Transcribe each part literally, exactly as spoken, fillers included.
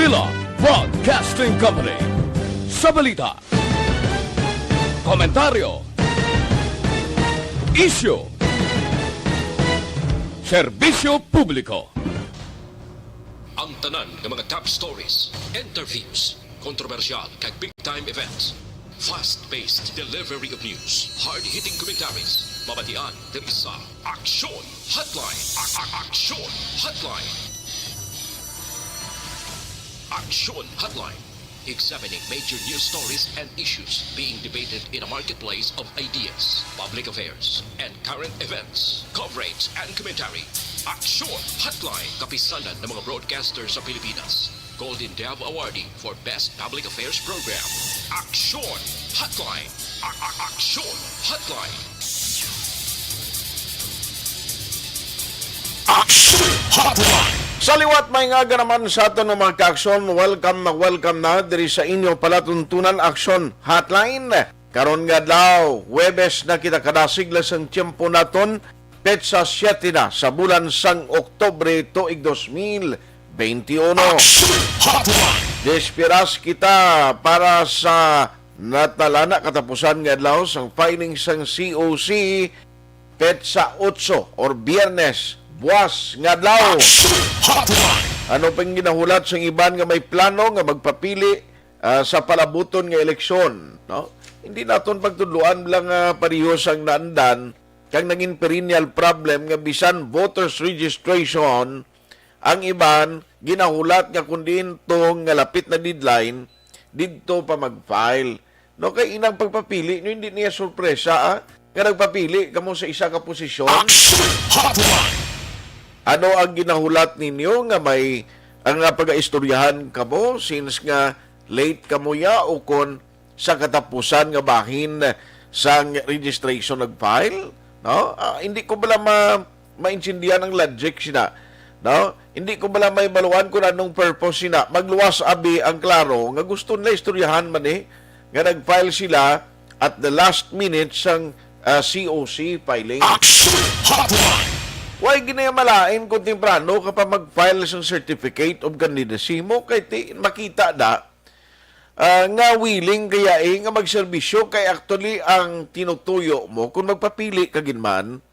Manila Broadcasting Company. Sa balita, komentaryo, isyu, serbisyo publiko. Ang tanan nga mga top stories, interviews, kontrobersyal kag big time events. Fast-paced delivery of news, hard-hitting commentaries, mabatian diri sa Aksyon Hotline. A- a- Aksyon Hotline. Aksyon Hotline. Examining major news stories and issues being debated in a marketplace of ideas, public affairs, and current events. Coverage and commentary. Aksyon Hotline. Kapisanan ng mga broadcaster sa Pilipinas. Golden Dove Awardee for Best Public Affairs Program. Aksyon Hotline. A- a- Aksyon Hotline. Aksyon Hotline. Sa liwat, may nga naman sa aton nga mga kaaksyon, welcome na welcome na diri sa inyo palatuntunan, Aksyon Hotline. Karon nga adlaw, Huwebes na kita, kadasig lang sang tiyempo naton, petsa siyete na sa bulan sang Oktubre tuig dos mil beinti uno. Aksyon Hotline. Despiras kita para sa natalana katapusan nga adlaw sang filing sang C O C, petsa otso or Biyernes, buwas nga adlaw. Aksyon Hotline. Ano pang ginahulat sang iban nga may plano nga magpapili, ah, sa palabuton nga eleksyon, no? Hindi naton pagtudloan lang nga pareho sang naandan kang naging perennial problem nga bisan voters registration, ang iban ginahulat nga kun diin to nga lapit na deadline, didto pa mag-file. No, kay inang pagpapili nyo, hindi niya sorpresa, ah, nga nagpapili kamo sa isa ka posisyon. Aksyon Hotline. Ano ang ginahulat ninyo nga may, ang, ah, pagaistoryahan kamo since nga late kamo ya o kon sa katapusan nga bahin sang registration nag-file? No? Ah, hindi ko bala ma-, maintindihan ang logic sina. No? Hindi ko bala mahibaluan kung anong purpose sina. Magluwas abi ang klaro nga gusto nila istoryahan man eh, nga nag-file sila at the last minute sang, ah, C O C filing. Aksyon Hotline. Way ginamalain kung temprano ka pa mag-file sang certificate of candidacy mo, kay ti-, makita da, ah, nga willing kaya eh nga magserbisyo, kay actually ang tinutuyo mo kung magpapili ka gid man,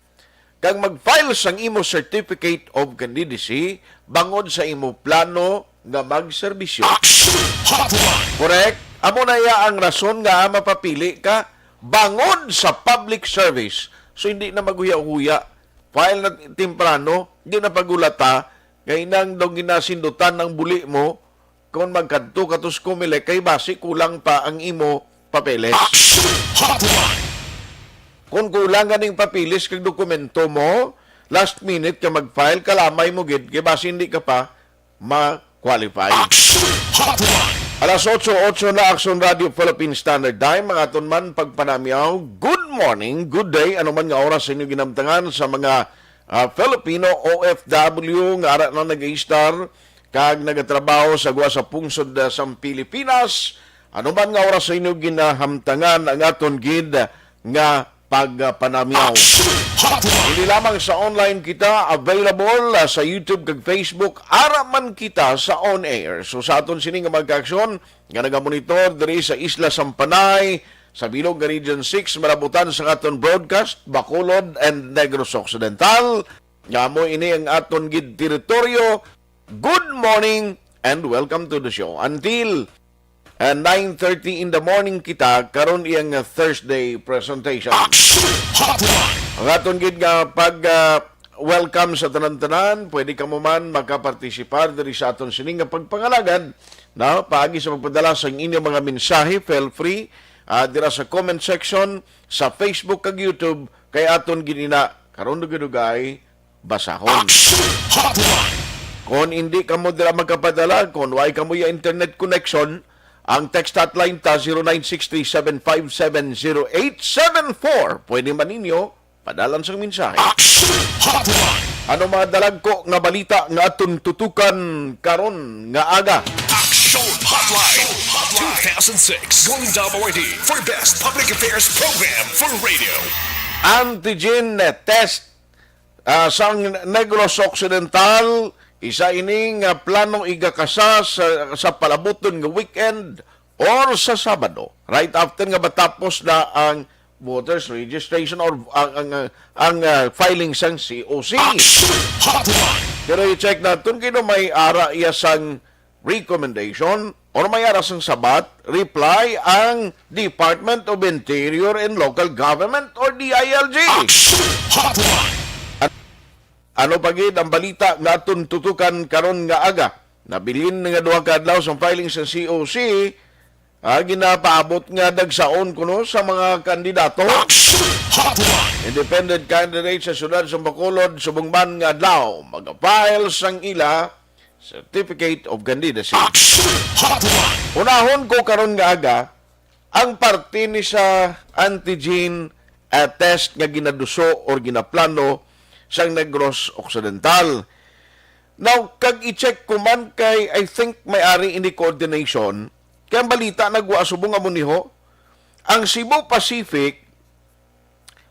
kag mag-file sang imo certificate of candidacy bangod sa imo plano nga magserbisyo. Aksyon Hotline. Correct? Amo na iya ang rason nga mapapili ka bangod sa public service. So, hindi na maghuya-huya. File na temprano, di na pagulata, kay nang daw ginasindutan ang buli mo, kung magkadto ka to sa Comelec, kay basi kulang pa ang imo papeles. Aksyon Hotline. Kung kulang ganing papeles kag dokumento mo, last minute ka mag-file, kalamay mo gid, kay basi hindi ka pa ma-qualify. Aksyon Hotline. Alas otso, otso na, Aksyon Radio Philippine Standard Time. Ang aton man pagpanamyaw, good morning, good day, ano man nga oras sa inyo ginamtangan sa mga, ah, Filipino O F W nga ara na nag-istar kag nagatrabaho sa gwa sa pungsod, ah, sang Pilipinas. Ano man nga oras sa inyo ginahamtangan ang aton gid nga pagpanamyaw. Aksyon Hotline. Hindi lamang sa online kita available, ah, sa YouTube kag Facebook, ara man kita sa on air. So sa aton sini nga mga kaaksyon nga nagamonitor diri sa Isla sang Panay, sa bilog nga Region six, malabutan sa aton broadcast, Bacolod and Negros Occidental, nga amo ini ang aton gid teritoryo. Good morning and welcome to the show. Until, uh, nine thirty in the morning kita karon iyang, uh, Thursday presentation. Aksyon Hotline. Ang aton gid nga pag, uh, welcome sa tanan-tanan, pwede kamo man makapartisipar diri sa aton sining nga pagpangalagad, no? Paagi sa pagpadala sa inyong mga mensahe, feel free, uh, dira sa comment section sa Facebook kag YouTube, kay aton gid ina karon dugay-dugay basahon. Aksyon Hotline. Kon hindi kamo dira makapadala, kon way kamo ya internet connection, ang text hotline ta, zero nine six three seven five seven zero eight seven four. Pwede man ninyo padalan sang mensahe. Aksyon Hotline. Ano mga dalagko nga balita nga aton tutukan karon nga aga? Aksyon Hotline. Two thousand six Golden Dove Awardee for Best Public Affairs Program for Radio. Antigen test, ah, sang Negros Occidental Isa ini nga plano igakasa sa, sa palabuton nga weekend or sa Sabado, right after nga matapos na ang voters registration or ang, ang, ang, ah, filing sang C O C. Action Hotline! Pero i-check naton kino may ara iya sang recommendation or may ara sang sabat, reply ang Department of Interior and Local Government or D I L G. Action Hotline! Ano pa gid ang balita nga aton tutukan karon nga aga? Nabilin nga duha ka adlaw sa filing sa C O C, ah, ginapaabot nga nagsaon kuno sa mga kandidato. Action Hotline! Independent candidate sa siyudad sa Bacolod subong man nga adlaw mag-file sang ila Certificate of Candidacy. Action Hotline! Unahon ko karon nga aga ang parte ni sa antigen, ah, test nga ginaduso or ginaplano sang Negros Occidental. Now, kag i-check ko man kay I think may ari ini coordination, kay ang balita nagwa subong amo niho, ang Cebu Pacific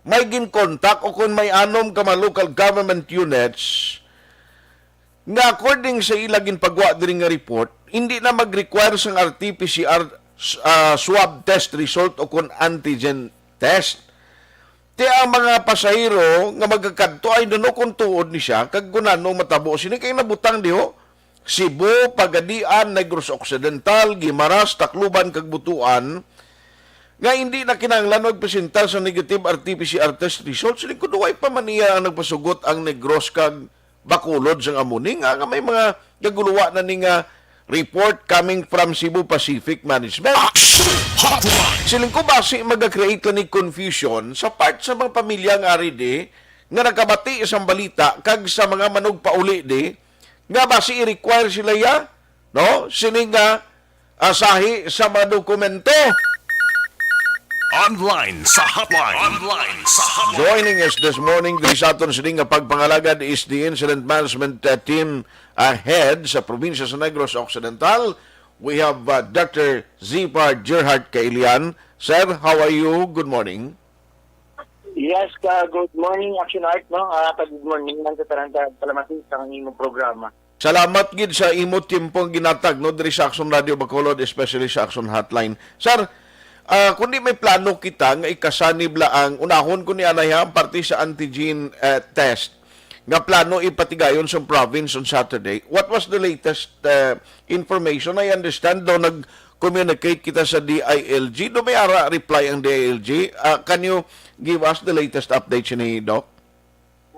may gin-contact o kung may anom ka mga local government units nga according sa ila ginpagwa diri nga report, hindi na mag-require sang R T P C R, ah, swab test result o kon antigen test. Ti ang mga pasahero nga magakadto ay nuno kung tuod ni siya kag kung ano matabo sini kay nabutang diho Cebu, Pagadian, Negros Occidental, Guimaras, Tacloban kag Butuan nga hindi na kinahanglan magpresentar sa negative R T P C R test result. Siling ko, duway pa man niya ang nagpasugot ang Negros kag Bacolod sang amo ni nga, nga may mga gaguluwa na ni nga report coming from Cebu Pacific Management. Action Hotline! Siling ko, basi maga-create lang ni confusion sa part sa mga pamilya nga ari di nga nakabati sa balita kag sa mga manugpauli di nga basi i-require sila ya, no? Sini nga asahi sa mga dokumento. Online sa hotline. Online sa hotline. Joining us this morning diri sa aton sini nga pagpangalagad is the Incident Management, uh, Team, uh, Head sa probinsya sa Negros Occidental. We have, uh, Doctor Zipar Gerhard Kailian. Sir, how are you? Good morning. Yes, ka, good morning, Action Art, no? Ah, good morning man sa tanan ka, kalamati sa imong programa. Salamat gid sa imo tiyempo nga ginatag, no, diri sa Action Radio Bacolod, especially sa Action Hotline. Sir, ah, kundi may plano kita nga ikasanib la ang unahon ko ni anay ha, ang parte sa antigen, eh, test nga plano ipatigayon sa province on Saturday. What was the latest, eh, information? I understand daw nag-communicate kita sa D I L G. Do may ara reply ang D I L G? Ah, can you give us the latest update sini, Doc?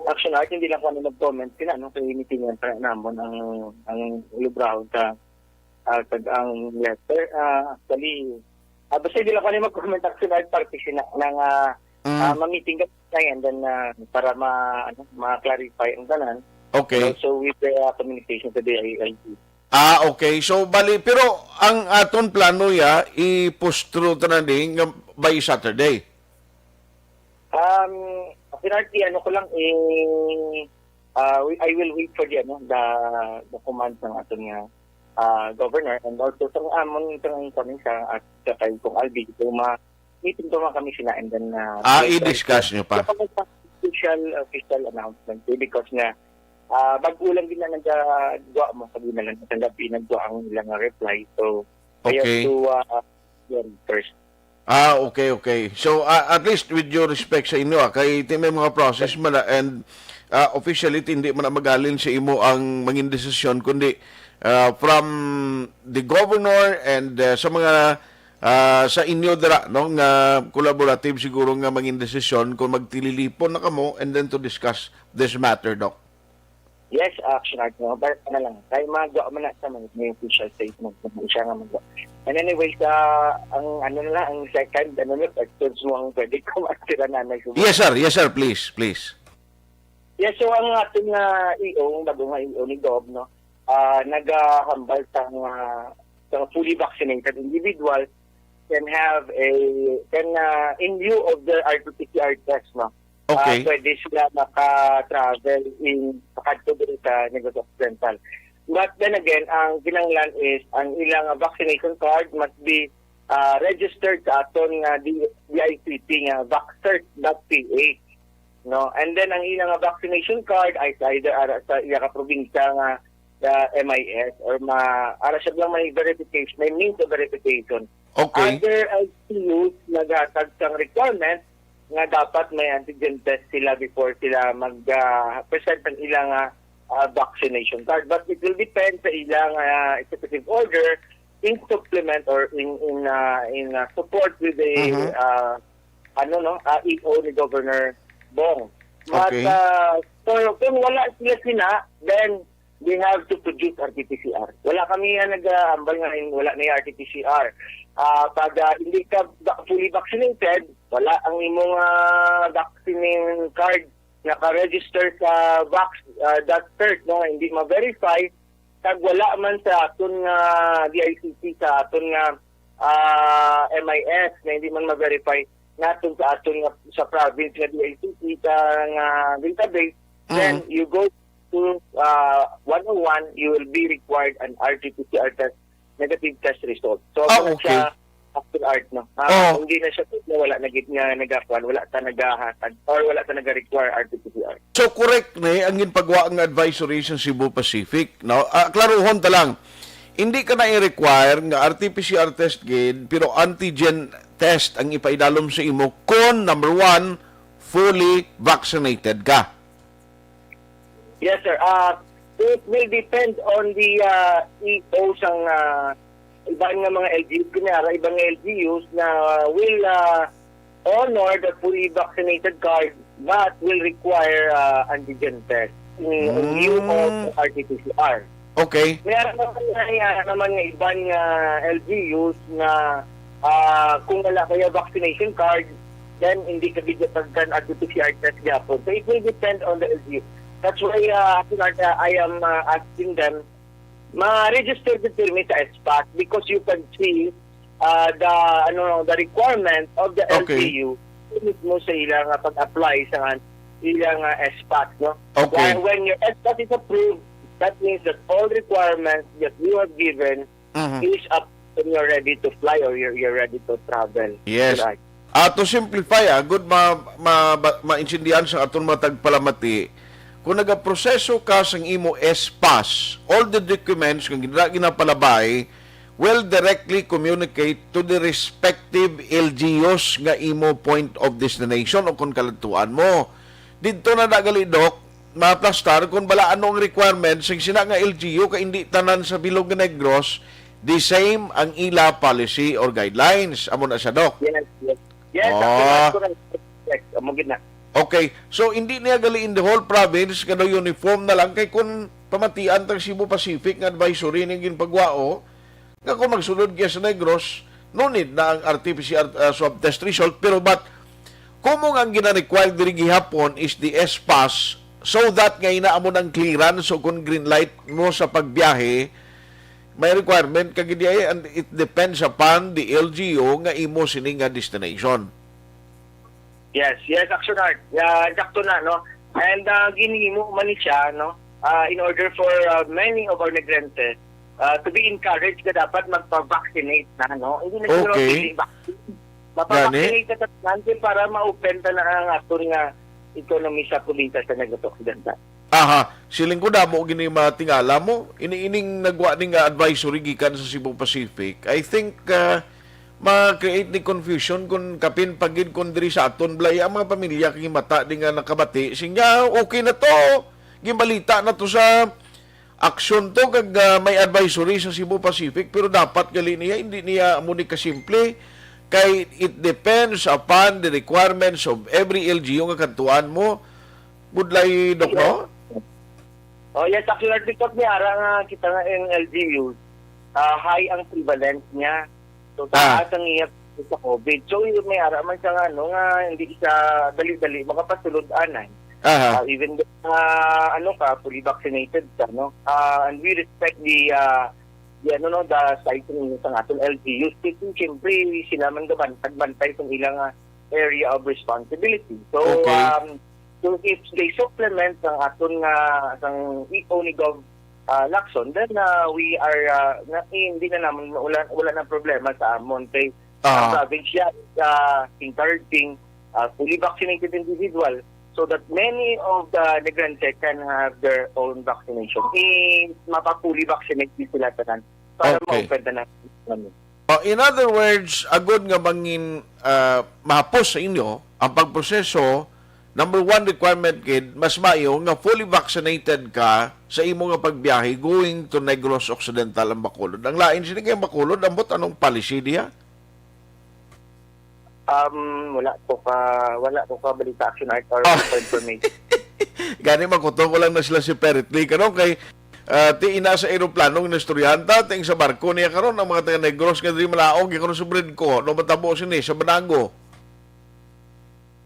Action Art, hindi lang ko ano mag-comment sila, no? Kay meeting yan pa namon ang, ang ulubrahon sa, ah, kag ang letter. Ah, actually, ah, basta hindi lang ko ano mag-comment, Action Art, parte sila nang, ah, Mm. ah, ma-meeting ka na yan, then, ah, para ma-, ano, ma-clarify ang tanan. Okay. And also with the, ah, communication to the I L P. Ah, okay. So, bali, pero ang aton plano ya, i-push through tanan di nga by Saturday. Um, Pinarty, ano ko lang, eh, ah, we- I will wait for the, ano, the, the command ng aton nga, ah, governor and also sa amon, sa, sa, sa, at sa kay Kong Albi, kung ma-, meeting ko man kami sila and then, ah, Ah, we'll try i-discuss to, nyo pa. Sa pag-, official, official announcement, eh, because nga, ah, bago lang din na nagagawa mo, sabi na lang, sa gabi, nagwa ang ilang reply. So, I have Okay. to, ah, yan first. Ah, okay, okay. So, ah, at least with your respect sa inyo, ah, kay ti may mga process man na, and, ah, officially, ti hindi man na magalin sa imo ang mangin desisyon, kundi, ah, from the governor and, ah, sa mga, ah, sa inyo dira, no, nga collaborative siguro nga mangin desisyon kung magtililipon na kamo and then to discuss this matter, Doc. Yes, Action Art, no? Balik ka na lang. Kay magawa man na sa may, may official statement na siya nga magawa. And anyways, ah, ang ano na lang, ang second, ano na, questions mo ang pwede ko matira na nag- Yes, sir. Yes, sir. Please, please. Yes, so ang ating, ah, E O, ang bago nga E O ni Gov, no? Ah, nagahambal sa mga, sa fully vaccinated individual can have a, can, ah, in lieu of the R T P C R test, no? Okay. Ah, pwede sila maka-travel in, pakadto diri sa Negros Occidental. But then again, ang kinahanglan is ang ilang vaccination card must be, ah, registered sa aton nga D-, D I C P nga vaccert dot P H, no? And then ang ilang vaccination card ay sa either ara sa iya ka probinsya nga the M I S or ma-, ara siya lang may verification, may means of verification. Okay. Other L G Us naghatag sang requirement nga dapat may antigen test sila before sila mag, ah, present ang ilang, ah, ah, vaccination card. But it will depend sa ilang, ah, executive order in supplement or in, in, ah, in, ah, support with the, Mhm. ah, ano, no, ah, E O ni Governor Bong. But, Okay. ah, so, kung wala sila sina, then they have to produce R T P C R. Wala kami nga nag-aambal nga wala na yung R T P C R. Ah, pag, ah, hindi ka va-, fully vaccinated, wala ang imong, ah, vaccine card, naka-register sa vax, ah, dot cert, no, hindi ma-verify, kag wala man sa aton nga D I C T, sa aton nga, ah, M I S, na hindi man ma-verify naton sa aton nga, sa province nga D I C T, sa nga database, then Mm. you go to, ah, one oh one, you will be required an R T P C R test, negative test result. So, Ah, wala okay. siya after art, no? Ah, Oh. Hindi na siya pwede, wala na gid nga nagakuan, wala ta nagahatag, or wala ta naga-require R T P C R. So, correct ni ang ginpagwa nga advisory sa Cebu Pacific, no? Ah, klaruhon ta lang. Hindi ka na i-require nga R T P C R test gid, pero antigen test ang ipaidalom sa imo kon, number one, fully vaccinated ka. Yes, sir. Ah, it will depend on the, ah, E O sang, ah, iban nga mga L G Us, kunyara, iban nga L G Us na will, ah, honor the fully vaccinated card but will require, ah, antigen test in, in lieu of Mm. R T P C R. Okay. May ara naman nga, ah, naman nga iban nga L G Us nga, ah, kung wala kaya vaccination card, then hindi ka gid tagkan R T P C R test gyapon. So it will depend on the L G U. That's why, uh, as in, uh, I am, uh, asking them, ma-register gid pirmi sa S PAS because you can see, uh, the, ano, the requirement of the Okay. L G U mismo sa ilang, uh, pag-apply sa ilang, uh, S PAS, no? Okay. When, when your S PAS is approved, that means that all requirements that you have given Mhm. is up when you're ready to fly or you're, you're ready to travel. Yes. Right. Ah, to simplify, ah, good ma-, ma-, ba-, maintindihan sa aton mga tagpalamati, kung nagaproseso ka sang imo S PAS, all the documents nga gina-, ginapalabay will directly communicate to the respective L G Us nga imo point of destination o kung kaladtuan mo. Didto na na gali, Doc, maaplastar kung bala ano ang requirements sing sina nga L G U, kay hindi tanan sa bilog nga Negros the same ang ila policy or guidelines. Amo na siya, Doc. Yes, yes. Yes, Oh. Actually, correct. Yes, amo gid na. Okay. So, hindi niya gali in the whole province, kano uniform na lang. Kay kung pamatian tang Cebu Pacific nga advisory ning ginpagwao, nga kung magsulod ka sa Negros, no need na ang R T P C R, uh, swab test result. Pero but, kumo nga ang gina-require diri gihapon is the S PAS, so that nga ina amo nang clearance o kung green light mo sa pagbiyahe, may requirement ka gid diay, and it depends upon the L G U nga imo sini nga destination. Yes, yes, Action Art. Ah, sakto na, no? And, ah, ginhimo man ni siya, no? Ah, in order for, ah, many of our migrante, ah, to be encouraged na dapat magpa-vaccinate na, no? Hindi na siguro Okay. pili vaccine. Gani? Mapa-vaccinate na tanan para ma-open ta na ang aton nga economy sa probinsya sa Negros Occidental. Aha, siling ko damo gini matingala mo. Ini-ining nagwa ni nga advisory gikan sa Cebu Pacific. I think, ah, ma-create ni confusion kung kapin pa gid kung diri sa aton balay ang mga pamilya kay mata di nga nakabati. Sinya, okay na to. Ginbalita na to sa aksyon to kag, ah, may advisory sa Cebu Pacific, pero dapat gali niya, hindi niya amo ni kasimple. Kay it depends upon the requirements of every L G U nga kadtuan mo. Budlay, Doc, no? Oh, yes, actually, because may ara nga kita nga ang L G U, ah, high ang prevalence niya. So, Ah. taas ang iya sa COVID. So, yun, may ara man siya nga, ano, nga hindi siya dali-dali makapasulod anay. Aha. Ah, even though, ah, ano ka, fully vaccinated ka, no? Ah, and we respect the, ah, the, ano, no, the size ng, ng aton L G Us. Kasi, siyempre, sila man gabantay, bantay sa ilang, ah, area of responsibility. So, Okay. um, so if they supplement ang aton nga, sang E O ni Gov, ah, Lacson, then, ah, we are, ah, na, eh, hindi na naman, wala, wala na problema sa amon. Kay ang Ah. province siya is, ah, encouraging, ah, fully vaccinated individual. so that many of the Negrense can have their own vaccination. I, mapa-fully vaccinate din sila tanan para Okay. ma-open na naman. Oh, in other words, agod nga mangin, ah, mahapos sa inyo ang pagproseso, number one requirement gid, mas maayo nga fully vaccinated ka sa imo nga pagbiyahe going to Negros Occidental and Bacolod. Ang lain sini kay Bacolod, ambot anong policy diya? Um, wala ko ka, wala ko ka balita, Action Art, or Ah. for information. Gani, makuto ko lang na sila separately. Karon kay, ah, ti ina sa eroplano nga naistoryahan ta, ting sa barko niya karon, ang mga taga Negros nga diri malaog, karon sa Bridco, no, matabo sini sa Banago.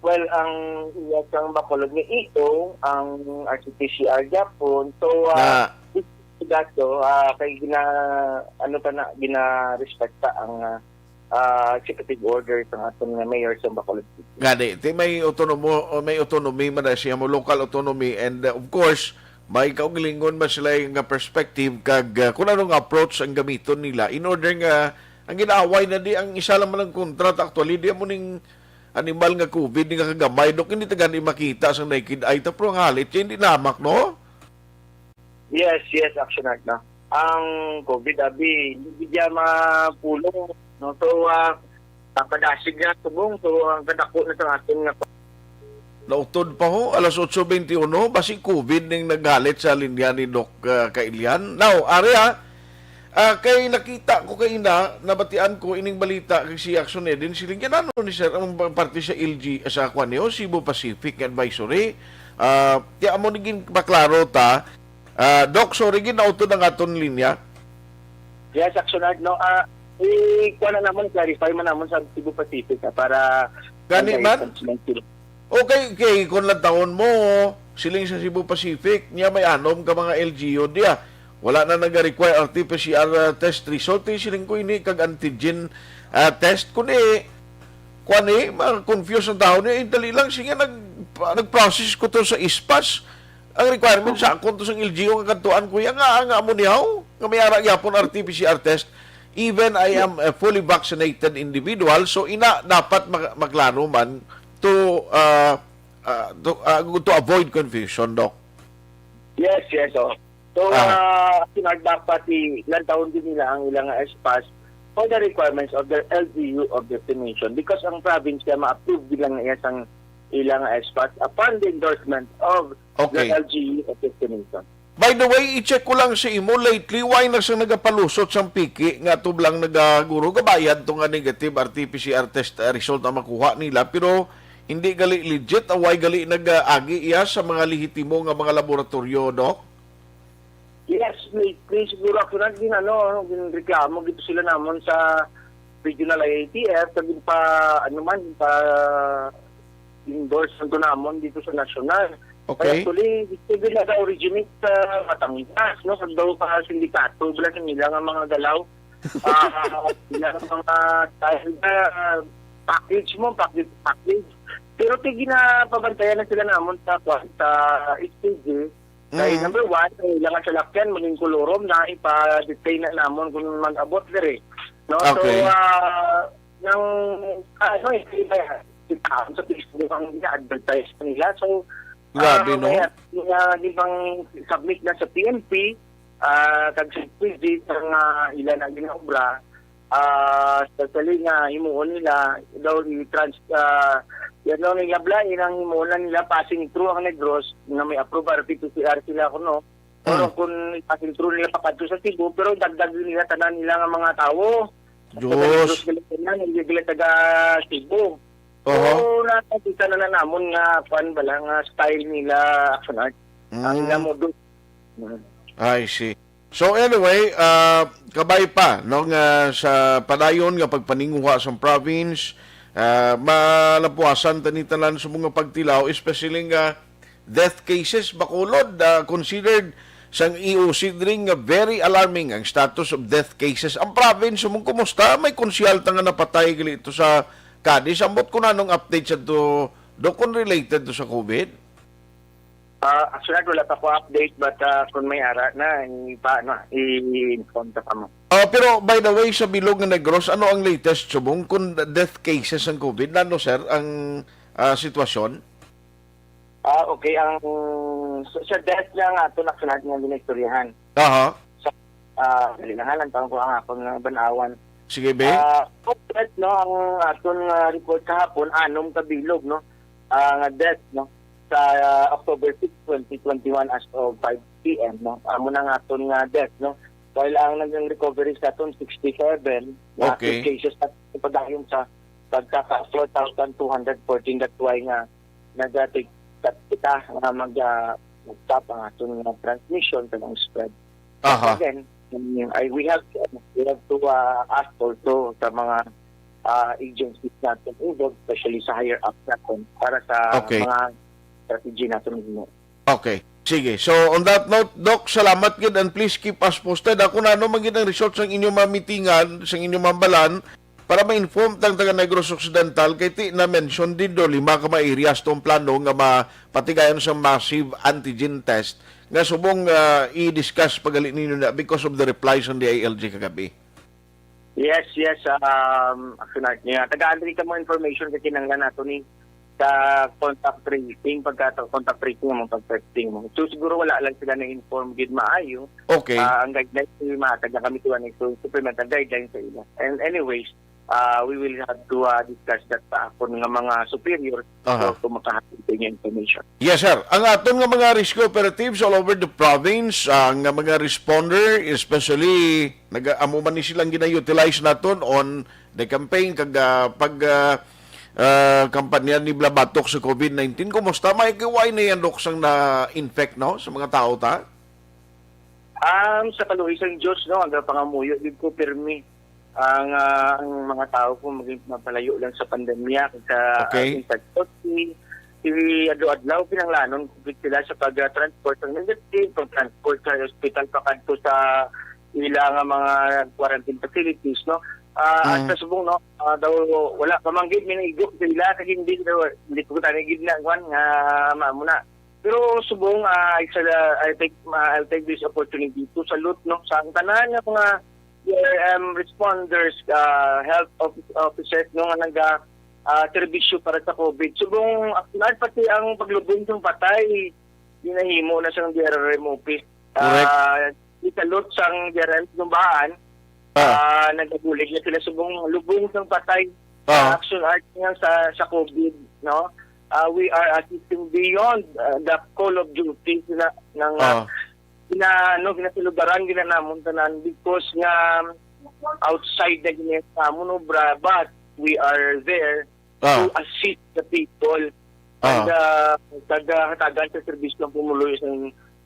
Well, ang iya sang Bacolod nga ito, ang R T P C R gyapon. So, ah, Na. Dato, ah, kay gina-, ano pa na, gina-respecta ang, ah, ah, executive order sa aton nga mayor sa Bacolod City. Gani, ti may autonomo, o may autonomy man na siya mo, local autonomy, and, uh, of course, may kaugalingon man sila nga perspective kag, uh, kung anong approach ang gamiton nila in order nga ang ginaaway na di ang isa lang man ang kontra ta actually di mo ning animal nga covid nga kagamay dok hindi ta gani makita sa naked eye ta pero ang halit siya hindi namak no? Yes, yes, Action Art, no? Ang covid, abi, hindi bigyan mapulong, no? So, ah, napadasig na subong. So, ang kadako na sa atin nga Nautod pa ho, alas otso bente uno, basi covid ning naghalit sa linya ni Doc, ah, Kailian. Now, ari, ah, ah, kay nakita ko kay ina, nabatian ko ining balita kay si Action Eden, siling niya, "Ano ni sir ang parte sa L G, sa kwan niyo, Cebu Pacific Advisory?" Ah, ti amo ni ginpaklaro ta, Ah, Doc, sorry, ginautod ang aton linya. Yes, Action Art, no? Ah, i-, kuha na namon, clarify man namon sa Cebu Pacific, ah, para Gani ang man? Response ng Cebu. Okay, okay. Kung lantawon mo, siling sa Cebu Pacific, niya may anom ka mga L G U diya. Wala na nag-require R T P C R, ah, test result, eh, siling ko ini kag antigen, ah, test. Kung eh, kuwan eh, ma-confuse ang tao niya, eh, dali lang, sige, nag-, nag-process ko to sa ispas. Ang requirement sa akon to sang L G U nga kadtuan, kuya, nga, nga amo niyaw, nga may ara gyapon R T P C R test. Even I am a fully vaccinated individual, so ina dapat mag-, maklaro man to, ah, ah, to, ah, to avoid confusion, Doc. Yes, yes, oh. So, Ah. ah, Sinag, dapat i-, lantawon din nila ang ilang, ah, S PASS for the requirements of their L G U of destination because ang province kaya ma-approve din lang na iya sang ilang, ah, S PASS upon the endorsement of Okay. the L G U of destination. By the way, i-check ko lang sa imo, lately, why na siya nagapalusot sang piki nga tublang nagaguro, gabayad to nga negative R T P C R test, uh, result ang makuha nila, pero hindi gali legit, uh, why gali nag-agi iya sa mga lehitimo nga mga laboratoryo, Doc? Yes, lately, siguro ako na din, ano, ano, ginreklamo gito sila namon sa regional I A T F, sa pa, ano man, pa endorse nito namon dito sa national. Okay. Kaya actually, ito din nag-originate sa Batangas, no? Sa daw pa sindikato, wala sa nila nga mga galaw. Ah, sila nga mga style na package mo, package, package. Pero ti ginapabantayan na sila namon sa, sa S P G. Kay Mm. number one, ang ilang salakyan, maging kolorom na ipa-detain na namon kung mag-abot diri. No? So, Okay. ah, nang, ah, ano, eh, iba yan. Kita sa Facebook ang ina-advertise nila. So, Grabe, ah, no? Kaya, nga, di bang submit na sa P N P, ah, kag sa P G, sa nga ila na ginaobra, ah, especially nga himuon nila, daw i-trans-, ah, yan daw nila blind, ang himuon na nila passing through ang Negros, nga may approve R T P C R sila kuno. Pero Hmm. kung passing through nila pakadto sa Cebu, pero dagdag din nila tanan nila nga mga tawo. Diyos. Sa Negros nila tanan, hindi sila taga Cebu. Oho. So, nakita na lang namon nga, kwan ba lang, nga style nila, Action Art. Ang Mm. nila modus. Mm. I see. So anyway, ah, kabay pa, no, nga sa padayon nga pagpaninguha sa province, ah, malapuasan tani tanan sa mga pagtilaw, especially nga death cases, Bacolod, ah, considered sang E O C diri nga very alarming ang status of death cases. Ang province mo, kumusta? May konsehal ta nga napatay gali ito sa Cadiz. Ambot kung anong update sa to, do kung related to sa covid? Ah, actually, wala pa ko update, but, ah, kung may ara na, ipa-, ano, i-inform ta pa mo. Ah, pero by the way, sa bilog nga Negros, ano ang latest subong kung death cases ang covid? Ano, sir, ang, ah, sitwasyon? Ah, okay. Ang sa, sa death lang ato na sunod nga ginaistoryahan. Aha. Sa, ah, dali lang, ha, lang taon ko ang akon nga banawan. Sige, be. Ah, complete, no, ang aton nga report kahapon, anom ka bilog, no, ah, nga death, no, sa, ah, October six, twenty twenty-one, as of five p m, no. Amo na ang aton nga death, no. While ang naging recovery sa aton sixty-seven, na Okay. active cases na padayon sa pagkaka four thousand two hundred fourteen, that's why nga nagatik kita nga mag, ah, mag-stop ang aton nga transmission kag ang spread. Aha. Again, mm, I, we have to, we have to, ah, ask also sa mga, ah, agencies natin involved, especially sa higher up natin, para sa Okay. mga strategy natin. Okay. Sige. So, on that note, Doc, salamat gid, and please keep us posted. Ako na, ano man gid ang results sang inyong mga meetingan, sang inyong mga balan, para ma-inform tang taga Negros Occidental, kay ti na-mention din do, lima ka mga areas tong plano nga mapatigayon sa massive antigen test, nga subong, ah, i-discuss pa gali ninyo na because of the replies on the I L G kagabi. Yes, yes, um, actually, nga, tagaan diri ka mo information kay kinahanglan nato ni sa contact tracing, pagka contact tracing mo, pag testing mo. So, siguro wala lang sila na-inform gid maayo. Okay. Ah, ang guidelines, mahatag na kami to, ano, so, supplemental guidelines sa ila. And anyways, ah, we will have to, ah, discuss that pa akon nga mga superior Aha. so, kung makahatag sa inyo information. Yes, sir. Ang aton nga mga rescue operatives all over the province, ang nga mga responder, especially, nag amo man ni silang gina-utilize naton on the campaign kag, ah, pag, ah, ah, kampanya ni Blabatok sa COVID nineteen. Kumusta? May kiway na yan, Dok, sang na-infect, no? Sa mga tao, ta? Um, sa kaluoy sang Diyos, no, ang pangamuyo gid ko pirmi ang, ah, ang mga tao ko maging mapalayo lang sa pandemya, sa Okay. sa si adlaw-adlaw pinanglanon ko gid sila sa pag-transport ng negative, pag-transport sa hospital pakadto sa ila nga mga quarantine facilities, no. Ah, Mm. sa subong, no, ah, daw wala pa man gid minaigo sa ila kay hindi daw, hindi ko tani gid na kwan nga mamo na. Pero subong, ah, isa la, I think, ah, I'll take this opportunity to salute, no, sa ang tanan nga mga C R M responders, ah, health office, officers, no, nga naga, ah, serbisyo para sa COVID. Subong, actually, pati ang paglubong sang patay, ginahimo na sang D R R M office. Correct. Ah, isalot sang D R R M Lumbaan, Ah. ah, nagabulig na sila subong lubong sang patay. Ah. Action art nga sa, sa COVID, no? Ah, we are assisting beyond, ah, the call of duty na, na nga Ah. gina, ano, ginasalubaran gina namon tanan because nga outside na gina namon obra, but we are there Ah. to assist the people. Ah. And, uh, taga-hatagan sa serbisyo ang pumuluyo sa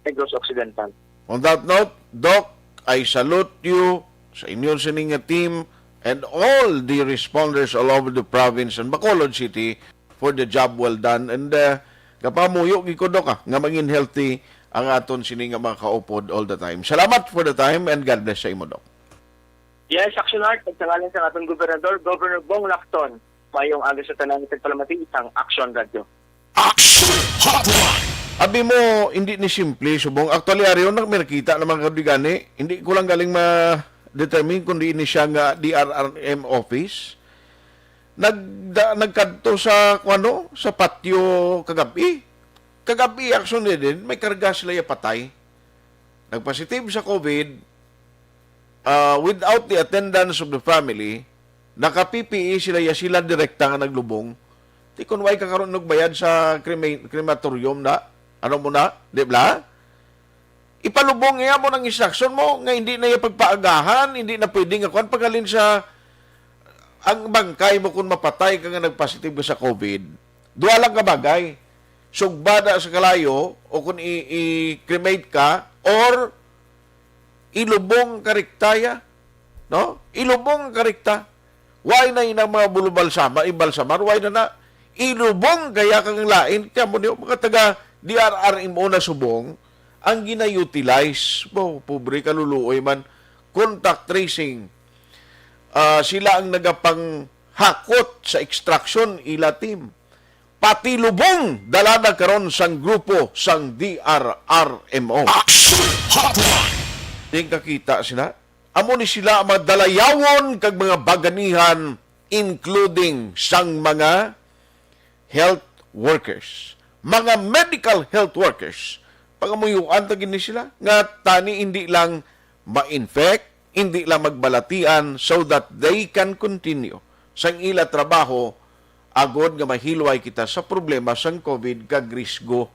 Negros Occidental. On that note, Doc, I salute you sa inyo sining nga team and all the responders all over the province and Bacolod City for the job well done. And, uh, kapamuyo gid ko, Doc, ah, nga mangin healthy ang aton sini nga mga kaupod all the time. Salamat for the time and God bless sa imo, Doc. Yes, Action Art, sa ngalan sa ating gobernador, Governor Bong Lacson, mayong aga sa tanan, nagpalamati sang Action Radio. Action Hotline. Abi mo, hindi ni simple, subong. Actually, ari, nag-, may nakita naman ka di gani. Hindi ko lang galing ma-determine kung di ini siya nga D R R M office. Nagda, nagkadto sa, kung ano, sa patio kagabi. Kagabi, actually din, may karga sila ya patay. Nagpositive sa COVID, ah, without the attendance of the family, naka-P P E sila, ya sila direkta nga naglubong. Ti kun way ka karon nagbayad sa crema-, crematorium na, ano mo na, di ba? Ipalubong iya mo ng instruction mo nga hindi na iya pagpaagahan, hindi na pwede nga kuan paghalin sa ang bangkay mo kung mapatay ka nga nagpositive ka sa COVID. Duha lang ka bagay. Sugbada sa kalayo o kung i-, i-cremate ka or ilubong ka rikta ya, no? Ilubong ka rikta. Why na inang mga bulubalsama, ibalsamar, why na na? Ilubong kaya kang lain, kaya mo niyo, mga taga D R R M O na subong, ang gina-utilize, bo, pobre kaluluoy man, contact tracing. Ah, sila ang nagapanghakot sa extraction, ila team. Pati lubong, dala na karon sang grupo sang D R R M O. Action Hotline. Ding kakita sila. Amo ni sila ang mga dalayawon kag mga baganihan, including sang mga health workers. mga medical health workers, pangamuyuan ta gid ni sila nga tani hindi lang ma-infect, hindi lang magbalatian, so that they can continue sang ila trabaho, agod nga mahilway kita sa problema sang COVID kag risgo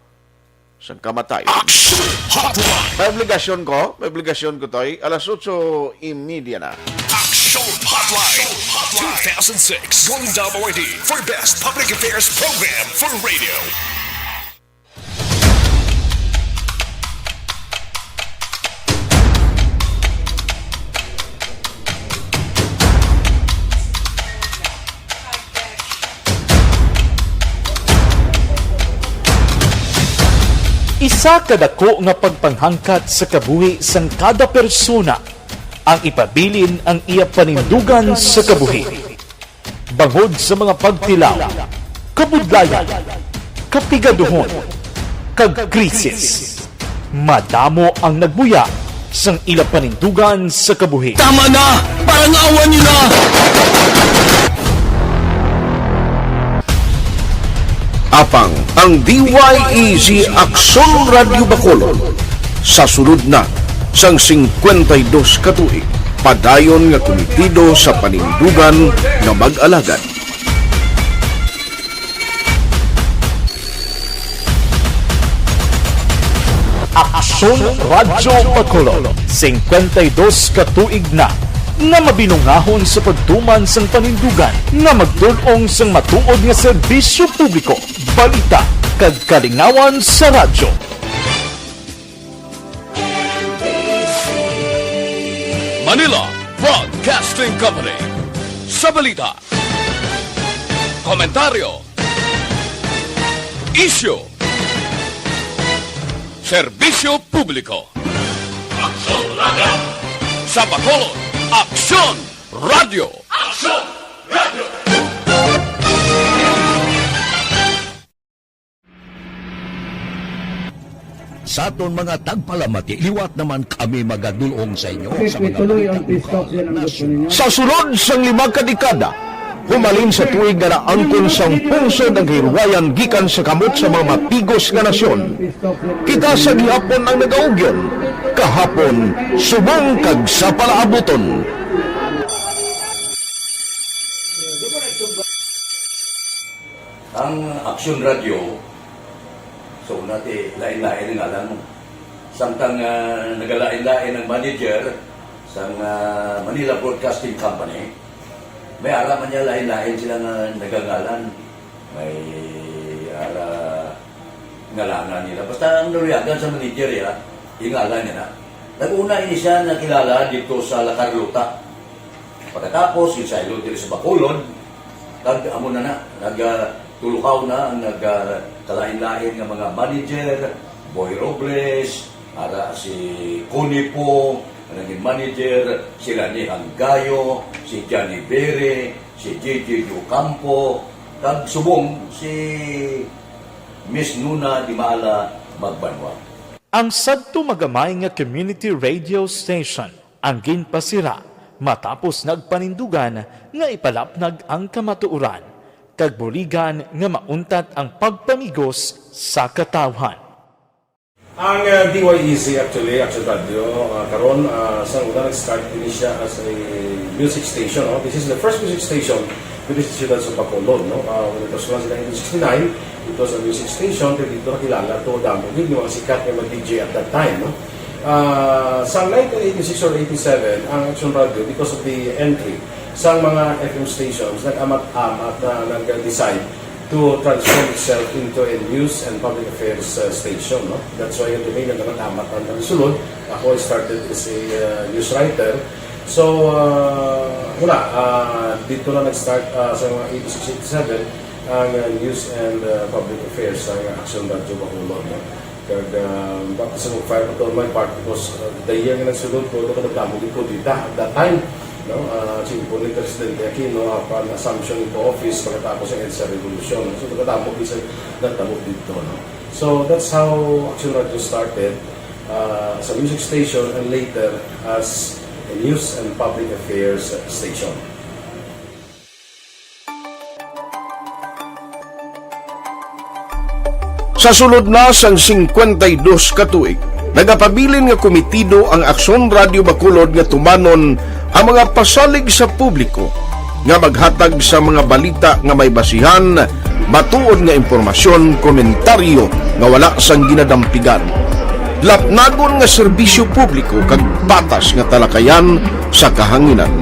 sang kamatayon. Action Hotline! May obligasyon ko, may obligasyon ko, Toy. Alas otso y media na. Action Hotline two thousand six Golden Dome Awardee for Best Public Affairs Program for Radio. Isa ka dako nga pagpanghangkat sa kabuhi sang kada persona ang ipabilin ang iya panindugan sa kabuhi. Bangod sa mga pagtilaw, kabudlayan, kapigaduhon, kag krisis, madamo ang nagbuya sang ila panindugan sa kabuhi. Tama na! Parang awan niyo na! Apang ang D Y E Z Aksyon Radyo Bacolod sa sulod na sang singkwenta y dos ka tuig, padayon nga kumitido sa panindugan nga mag-alagad. Aksyon Radyo Bacolod, singkwenta y dos ka tuig na nga mabinungahon sa pagtuman sang panindugan nga magtul-ong sang matuod nga serbisyo publiko, balita, kag kalingawan sa radyo. Manila Broadcasting Company. Sa balita, komentaryo, isyu, serbisyo publiko. Aksyon Radyo. Sa Bacolod, Aksyon Radyo. Aksyon Radyo. Sa aton mga tagpalamati, liwat naman kami magadul-ong sa inyo sa mga balita lokal, nasyonal. Sa sulod sang lima ka dekada, humalin sa tuig nga naangkon sang pungsod ang kahilwayan gikan sa kamot sa mga mapigos nga nasyon, kita sa gihapon ang nagaugyon, kahapon, subong kag sa palaabuton. Ang Aksyon Radyo, sa una ti lain-lain ang ngalan mo. Samtang ah, nagalain-lain ang manager sang ah, Manila Broadcasting Company, may ara man niya lain-lain sila nga nagangalan. May ara ngalanan nila. Basta ang naluyagan sa manager ya, ingalan niya na. Nag-una ini siya nakilala dito sa La Carlota. Pagkatapos, ginsaylo diri sa Bacolod, kag amo na na, nagtulukaw na ang nagkalain-lain nga mga manager, Boy Robles, ara si Connie Pong, ang naging manager, si Rani Hanggayo, si Johnny Bere, si J J Ocampo, kag subong si Miss Nuna Dimala Magbanwa. Ang sadto magamay nga community radio station ang ginpasira matapos nagpanindugan nga ipalapnag ang kamatuoran kag buligan nga mauntat ang pagpamigos sa katawhan. Ang uh, D Y E Z actually, Action Radio, uh, karon uh, sa una nag-start din siya as a music station. No? This is the first music station dito sa siyudad sa Bacolod. No? Uh, when it was launched in nineteen sixty-nine, it was a music station. Kaya dito nakilala to damo gid yung mga sikat nga mga D J at that time. No? Uh, sa nineteen eighty-six or eighty-seven, ang Action Radio, because of the entry sa mga F M stations, nag-amat-amat na nag-decide to transform itself into a news and public affairs uh, station. No? That's why yung domain na naman amat ang nagsulod. Ako, I started as a uh, news writer. So, uh, wala. Uh, dito na nag-start uh, sa mga eighty-six eighty-seven ang uh, news and uh, public affairs sa uh, Action Radio Bacolod. No? Kag uh, baptism of fire ko on my part because uh, the year nga nagsulod ko, ito kadagdamo din ko dita at that time. No? Uh, Siyempre ni Presidente Aquino, uh, upon assumption into office pagkatapos ng EDSA Revolution. So, kadagdamo din sa nagtabo dito. No? So, that's how Action Radio started uh, as a music station and later as a news and public affairs station. Sa sulod na sang singkwenta y dos ka tuig, nagapabilin nga komitido ang Aksyon Radio Bacolod nga tumanon ang mga pasalig sa publiko nga maghatag sa mga balita nga may basihan, matuod nga impormasyon, komentaryo nga wala sang ginadampigan, lapnagon nga serbisyo publiko, kag patas nga talakayan sa kahanginan.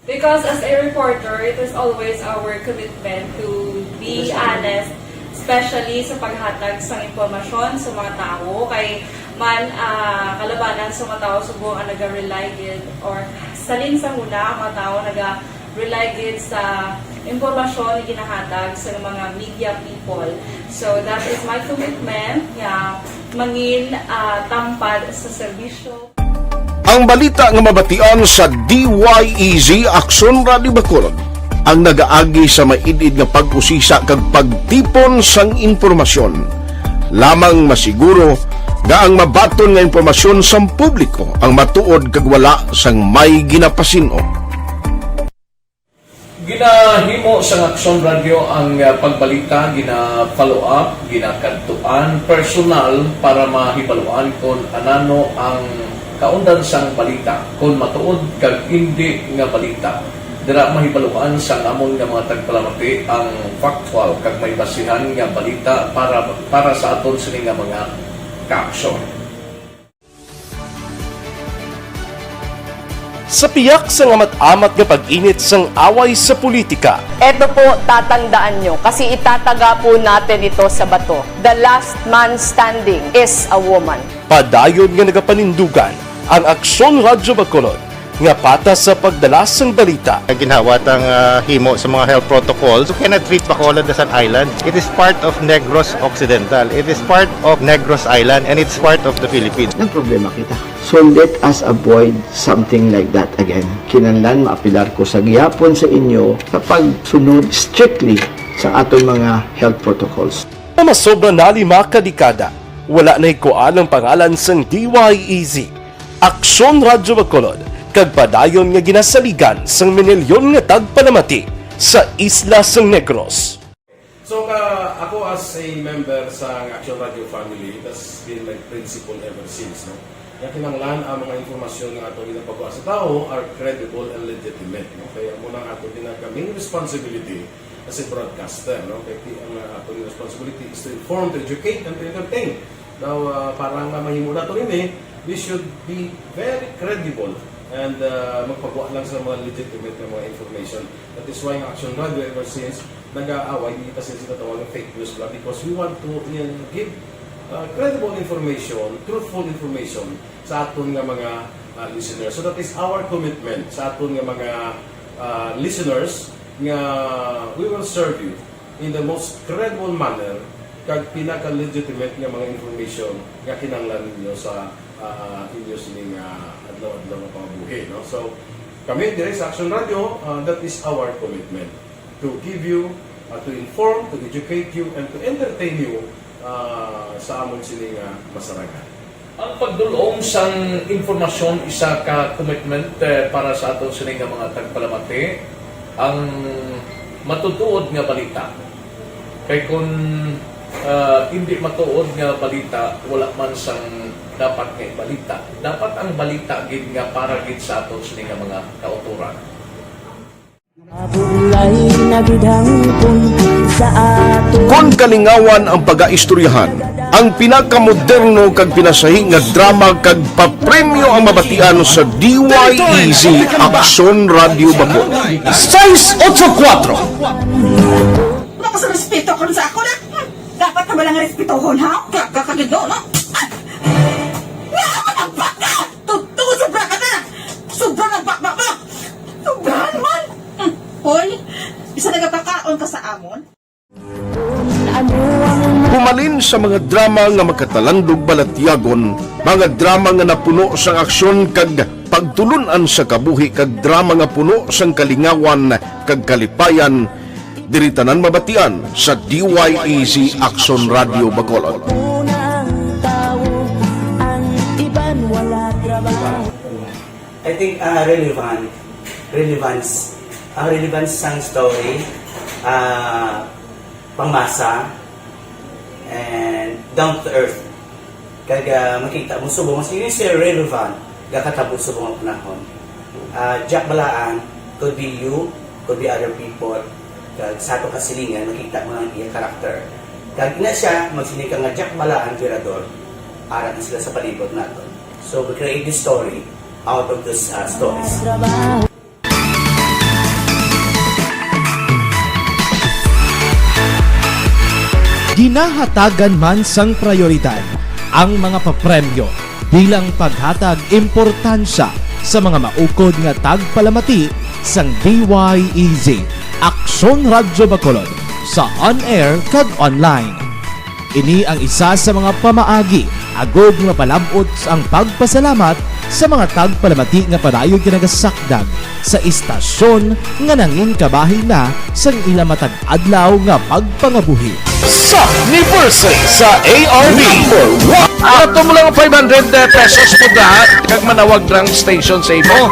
Because as a reporter, it is always our commitment to be honest, especially sa paghatag sang impormasyon sa mga tawo, kay man ah, kalabanan sa mga tawo subong ang naga-rely gid, or salin sa huna ang mga tawo naga-rely gid sa impormasyon nga ginahatag sa mga media people. So that is my commitment nga mangin ah, tampad sa serbisyo. Ang balita nga mabatian sa D Y E Z Aksyon Radio Bacolod ang nagaagi sa maid-id nga pag-usisa kag pagtipon sang impormasyon. Lamang masiguro nga ang mabaton nga impormasyon sang publiko ang matuod kag wala sang may ginapasin-o. Ginahimo sang Aksyon Radyo ang ah, pagbalita, gina-follow up, ginakadtuan personal para mahibaluan kon anano ang kaundan sang balita, kon matuod kag indi nga balita. Dira mahibaluan sang amon nga mga tagpalamati ang factual kag may basihan nga balita para para sa aton sini nga mga kaaksyon. Sa piyak sang amat-amat nga pag-init sang away sa politika, Eto po, tatandaan nyo, kasi itataga po natin ito sa bato. The last man standing is a woman. Padayon nga nagapanindugan ang Aksyon Radyo Bacolod nga patas sa pagdala sang balita. Ginhawa tang ah, himo sa mga health protocols. You cannot treat Bacolod as an island. It is part of Negros Occidental. It is part of Negros Island and it's part of the Philippines. Nagproblema kita. So let us avoid something like that again. Kinahanglan maapilar ko sa gihapon sa inyo sa pagsunod strictly sa aton mga health protocols. Nga masobra na lima ka dekada, wala na hikuan ang pangalan sang D Y E Z, Aksyon Radyo Bacolod, kag padayon nga ginasaligan sang minilyon nga tagpalamati sa isla sang Negros. So ka, ako as a member sa Action Radio family, that's been my principle ever since, no? Nga kinahanglan ang mga impormasyon nga ato ginapagawa sa tawo are credible and legitimate, no? Kaya amo nang ato ginaka main responsibility as a broadcaster, no? Kaya ti- ang uh, ato responsibility is to inform, to educate, and to entertain. Now, uh, para nga mahimo nato ini, we should be very credible and uh, magpagawa lang sa mga legitimate nga mga information. That is why ang Action Radio ever since nag-aaway, di kita sila sinatawag ng fake news bla, because we want to uh, give uh, credible information, truthful information sa aton nga mga uh, listeners. So that is our commitment sa aton nga mga uh, listeners nga we will serve you in the most credible manner kag pinaka-legitimate nga mga information nga kinahanglan ninyo sa uh, inyo sining uh, adlaw-adlaw nga pangabuhi, no? So kami dire sa Action Radio, uh, that is our commitment to give you, uh, to inform, to educate you, and to entertain you uh, sa amon sini nga masarangan. Ang pagdul-ong sang impormasyon isa ka commitment eh, para sa aton sini nga mga tagpalamati, ang matutuod nga balita. Kay kun ah, indi matuod nga balita, wala man sang dapat nga ibalita. Dapat ang balita gid nga para gid sa aton sini nga mga kautoran. Kon kalingawan ang pagaistoryahan, ang pinakamoderno kag pinasahi nga drama kag papremyo ang mabatian sa D Y E Z Aksyon Radio Bacolod. Sais otso kuwatro. Wala ka sa respeto karon sa ako na. Hmm, dapat ka ba lang respetohon, ha? Gaga ka gid, no? Ah! Nga ka man ang baka! Totoo, sobra ka na! Sobra na baba mo! Sobrahan man! Hmm. Hoy, isa nagapakaon ka sa amon? Pumalin sa mga drama nga makatalandog balatyagon, mga drama nga napuno sang aksyon kag pagtulun-an sa kabuhi kag drama nga puno sang kalingawan kag kalipayan, diri tanan mabatian sa D Y E Z Aksyon Radio Bacolod. I think uh, relevant, relevance, ang relevance sang story, uh, pangmasa, down to earth. Kag, ah, makita mo subong, mas yun siya relevant, gakatabo subong ang panahon. Ah, Jack Balaan, could be you, could be other people. Kag sa ato kasilingan, makita mo ang iya character. Kag ina siya, magsini ka nga Jack Balaan, Virador, ara na sila sa palibot nato. So, we create this story out of those, ah, stories. Ginahatagan man sang prayoridad ang mga papremyo bilang paghatag importansya sa mga maukod nga tagpalamati sang D Y E Z, Aksyon Radyo Bacolod, sa on-air kag online. Ini ang isa sa mga pamaagi agud nga mapalab-ot ang pagpasalamat sa mga tagpalamati nga padayon nga nagasakdag sa istasyon nga nangin kabahin na sang ila matag adlaw nga pagpangabuhi. Sa anniversary sa A R B. Number one. Ato mo lang five hundred pesos po da, kag manawag lang station sa imo.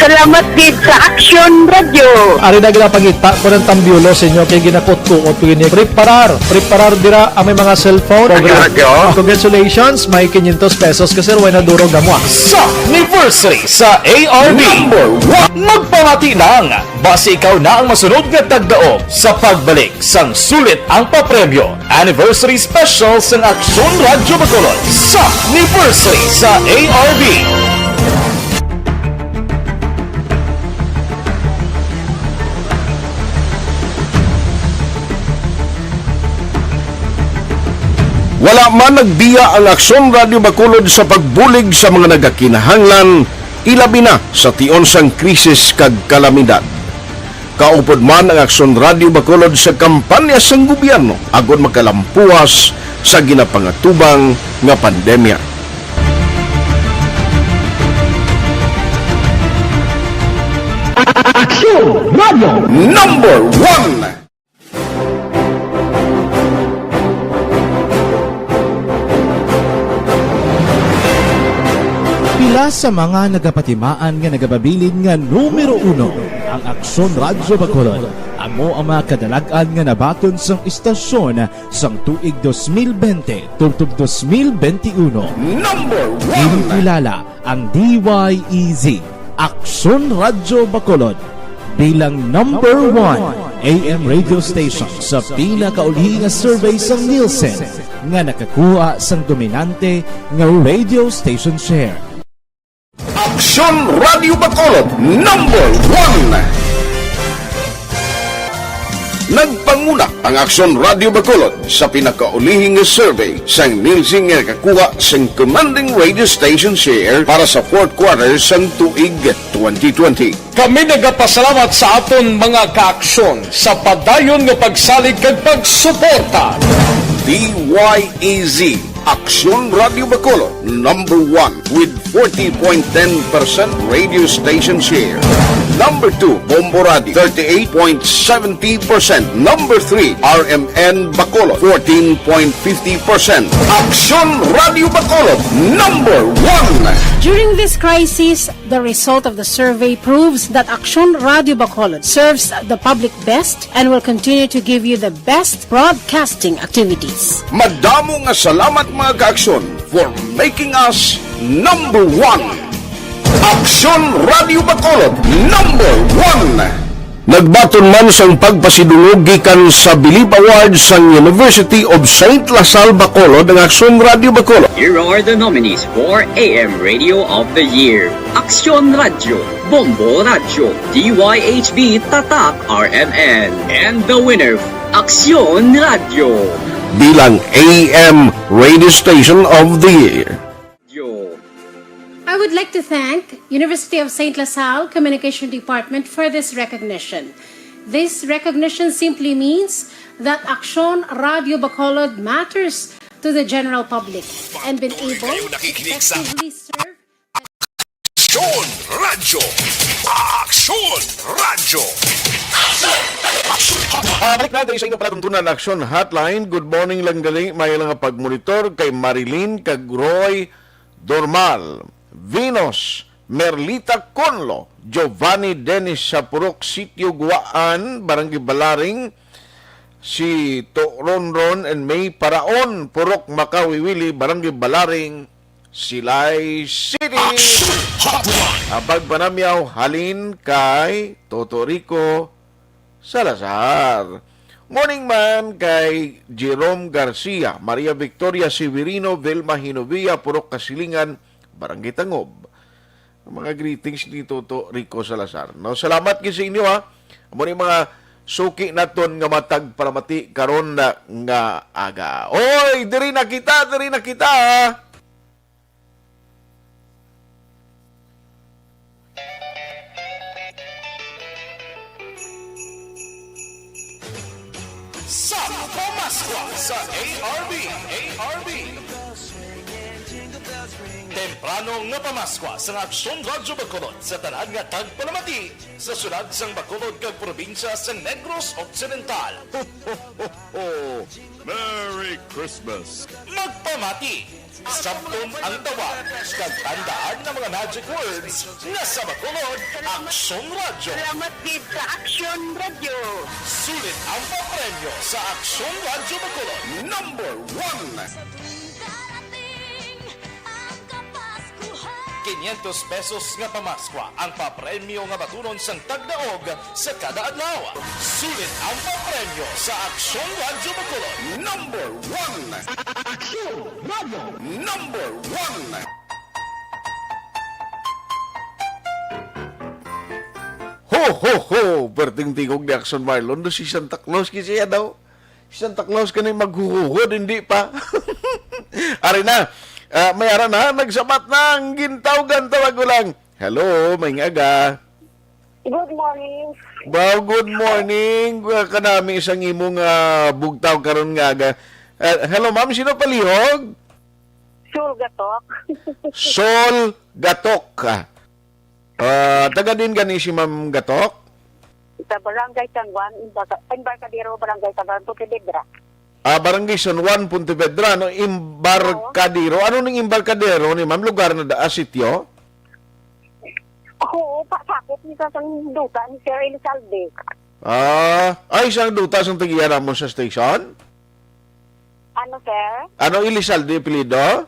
Salamat gid sa Action Radio. Ari na ginapangita ko ng tambiolo sa inyo kay ginakutkuot ko ini. Preparar, preparar dira ang may mga cellphone. Action Radio. Congratulations, may quinientos pesos ka, sir, way na durog amo, ah. Sa anniversary sa A R B. Number one. Magpamati lang, basi ikaw na ang masunod nga tagdaog sa pagbalik sang sulit ang papremyo. Anniversary Special sang Aksyon Radyo Bacolod sa anniversary sa A R B. Wala man nagbiya ang Aksyon Radyo Bacolod sa pagbulig sa mga nagakinahanglan, ilabi na sa tion sang krisis kag kalamidad. Kaupod man ang Aksyon Radyo Bacolod sa kampanya sang gobyerno agod makalampuas sa ginapangatubang nga pandemya. Aksyon Radyo Number One. Pila sa mga nagapatimaan nga nagababilin nga numero uno ang Aksyon Radyo Bacolod. Amo ang mga kadalag-an nga nabaton sang istasyon sang tuig dos mil bente tubtob dos mil bente uno. Number one. Ginkilala ang D Y E Z, Aksyon Radyo Bacolod, bilang number one A M radio station sa pinakauli nga survey sang Nielsen nga nakakuha sang dominante nga radio station share. Aksyon Radio Bacolod, number one. Nagpanguna ang Aksyon Radio Bacolod sa pinakaulihing nga survey sang Nielsen nga nakakuha sang commanding radio station share para sa fourth quarter sang tuig twenty twenty. Kami nagapasalamat sa aton mga kaaksyon sa padayon nga pagsalig kag pagsuporta. D Y E Z, Aksyon Radio Bacolod, number one with forty point ten percent radio station share. Number two, Bombo Radio, thirty-eight point seventy percent. Number three, R M N Bacolod, fourteen point fifty percent. Aksyon Radio Bacolod, number one. During this crisis, the result of the survey proves that Aksyon Radio Bacolod serves the public best and will continue to give you the best broadcasting activities. Madamo nga salamat, mga kaaksyon, for making us number one. Aksyon Radio Bacolod, number one. Nagbaton man sang pagpasidungog gikan sa Bilib Award sang University of Saint La Salle Bacolod ang Aksyon Radio Bacolod. Here are the nominees for A M Radio of the Year. Aksyon Radio, Bombo Radio, D Y H B, Tatak R M N, and the winner, Aksyon Radio. Bilang A M Radio Station of the Year. I would like to thank University of Saint La Salle Communication Department for this recognition. This recognition simply means that Aksyon Radio Bacolod matters to the general public and been able to effectively serve. Aksyon Radio. Aksyon Radio. Ah, balik na tayo sa inyong palatuntunan, Aksyon Hotline. Good morning lang gali, may lang pagmonitor kay Marilyn kag Roy Dormal, Venus, Merlita Conlo, Giovanni Dennis sa Purok, Sitio Guaan, Barangay Balaring, Si To Ronron and May Paraon, Purok Makawiwili, Barangay Balaring, Silay City. Action Hotline. Ang pagpanamyaw halin kay Toto Rico Salazar. Morning man kay Jerome Garcia, Maria Victoria Severino, Vilma Hinovia, Purok Kasilingan, Barangay Tangob. Ang mga greetings ni Toto Rico Salazar. No, salamat gid sa inyo, ha. Amo ni mga suki naton nga matag palamati karon na nga aga. Oy, diri na kita, diri na kita, ha. Sa Pamaskwa sa A R B, A R B. Temprano nga pamaskwa sa Aksyon Radyo Bacolod sa tanan nga tagpalamati sa syudad sang Bacolod kag probinsya sa Negros Occidental. Ho, ho, ho, ho! Merry Christmas! Magpamati! Sabton ang tawag kag tandaan nga mga magic words nga sa Bacolod, Aksyon Radyo. Salamat gid sa Aksyon Radyo. Sulit ang papremyo sa Aksyon Radyo Bacolod. Number one. Quinientos pesos nga pamaskwa ang papremyo nga batunon sang tagdaog sa kada adlaw. Sulit ang papremyo sa Aksyon Radyo Bacolod. Number one. Aksyon Radyo. Number one. Ho, ho, ho! Perting tingog ni Action Marlon, no, si Santa Claus, kasi siya daw. Si Santa Claus ka na maghuhuhod, hindi pa. Ari na. Ah, may ara na, nagsabat na ang gintawgan, tawag ko lang. Hello, may nga aga. Good morning. Wow, good morning. Ah, kanami isang imong ah, bugtaw karon nga aga. Ah, hello, ma'am. Sino palihog? Sul Gatok. Sol Gatok. Ah, ah, taga din gani si Ma'am Gatok? Sa Barangay San Juan, Embarca-, Embarcadero, Barangay San Juan, Pontevedra. Ah, Barangay San Juan, Pontevedra, no? Embarcadero. Ano ning Embarcadero ni ma'am? Lugar na da, ah, sityo? Oo, pasakop ni sa sang duta ni Sir Elizalde. Ah, ay, sang duta sang tagiya namon sa station? Ano, sir? Ano, Elizalde apelyido?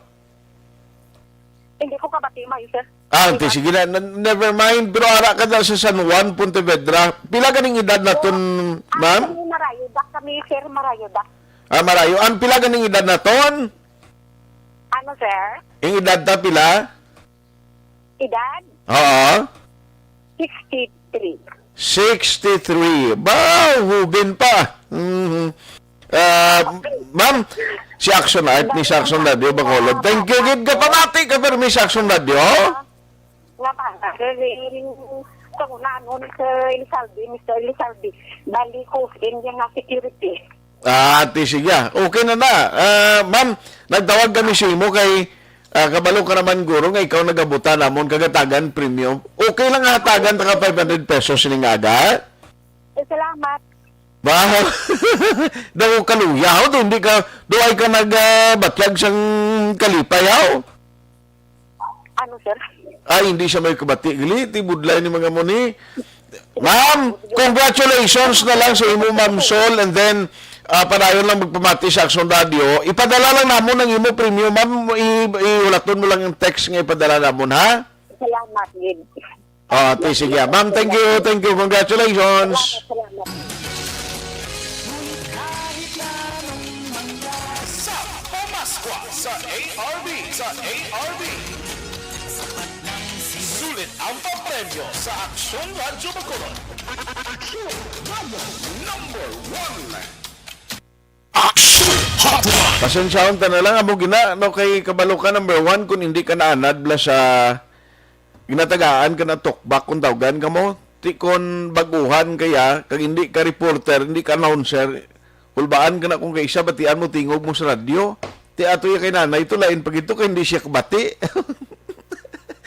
Hindi ko kabati, may, sir. Ah, ante, sige na. N- never mind. Pero ara ka na sa San Juan, Pontevedra. Pila ganing edad naton, ma'am? Actually, marayo da kami, sir. Marayo da. Ah, marayo. Ang pila ganing edad naton? Ano, sir? Ang edad ta pila? Edad? Oo. Sixty-three. Sixty-three. Ba, hubin pa. Mhm. Ah, ma'am, si Action Art ni sa Action Radio Bacolod. Thank you gid ka pamati ka pero mi sa Action Radio. Nga pa, sir, sa una, ano, ni Sir Elizalde, Mister Elizalde, bali ko, din yung nga security. Ah, ate, sige. Okay na na. Ah, ma'am, nagtawag kami sa imo kay ah, kabalo ka naman, guro, nga ikaw nagabuta namon kagatagan premium. Okay lang nga hatagan ta ka five hundred pesos sining aga. Eh, salamat. Ba? Daw kaluya, ho, hindi ka, do ay ka nag, ah, batyag sang kalipay, ho? Ano, sir? Ay, hindi siya may kabati. Gali, ti budlay ni mga mo ni. Ma'am, congratulations na lang sa imo, Ma'am Sol, and then, ah, padayon lang magpamati sa Action Radio. Ipadala lang namon ang imo premyo, ma'am. I-, ihulaton mo lang yung text nga ipadala namon, ha? Salamat, gid. Ah, ate, sige. Ma'am, thank you, thank you. Congratulations. Salamat, salamat. Sa Pamaskwa sa A R B, sa A R B. Sulit ang papremyo sa Aksyon Radyo Bacolod. Aksyon Radyo number one. Aksyon Hotline. Pasensyahon ta na lang, amo gina, no, kay kabalo ka number one, kung hindi ka naanad bla sa ginatagaan ka na talkback kung tawgan ka mo. Ti kon baguhan kaya, kag hindi ka reporter, hindi ka announcer, hulbaan ka na kung kaisa, batian mo, tingog mo sa radyo. Ti ato ya kay nanay to, lain pa gito, kay hindi siya kabati.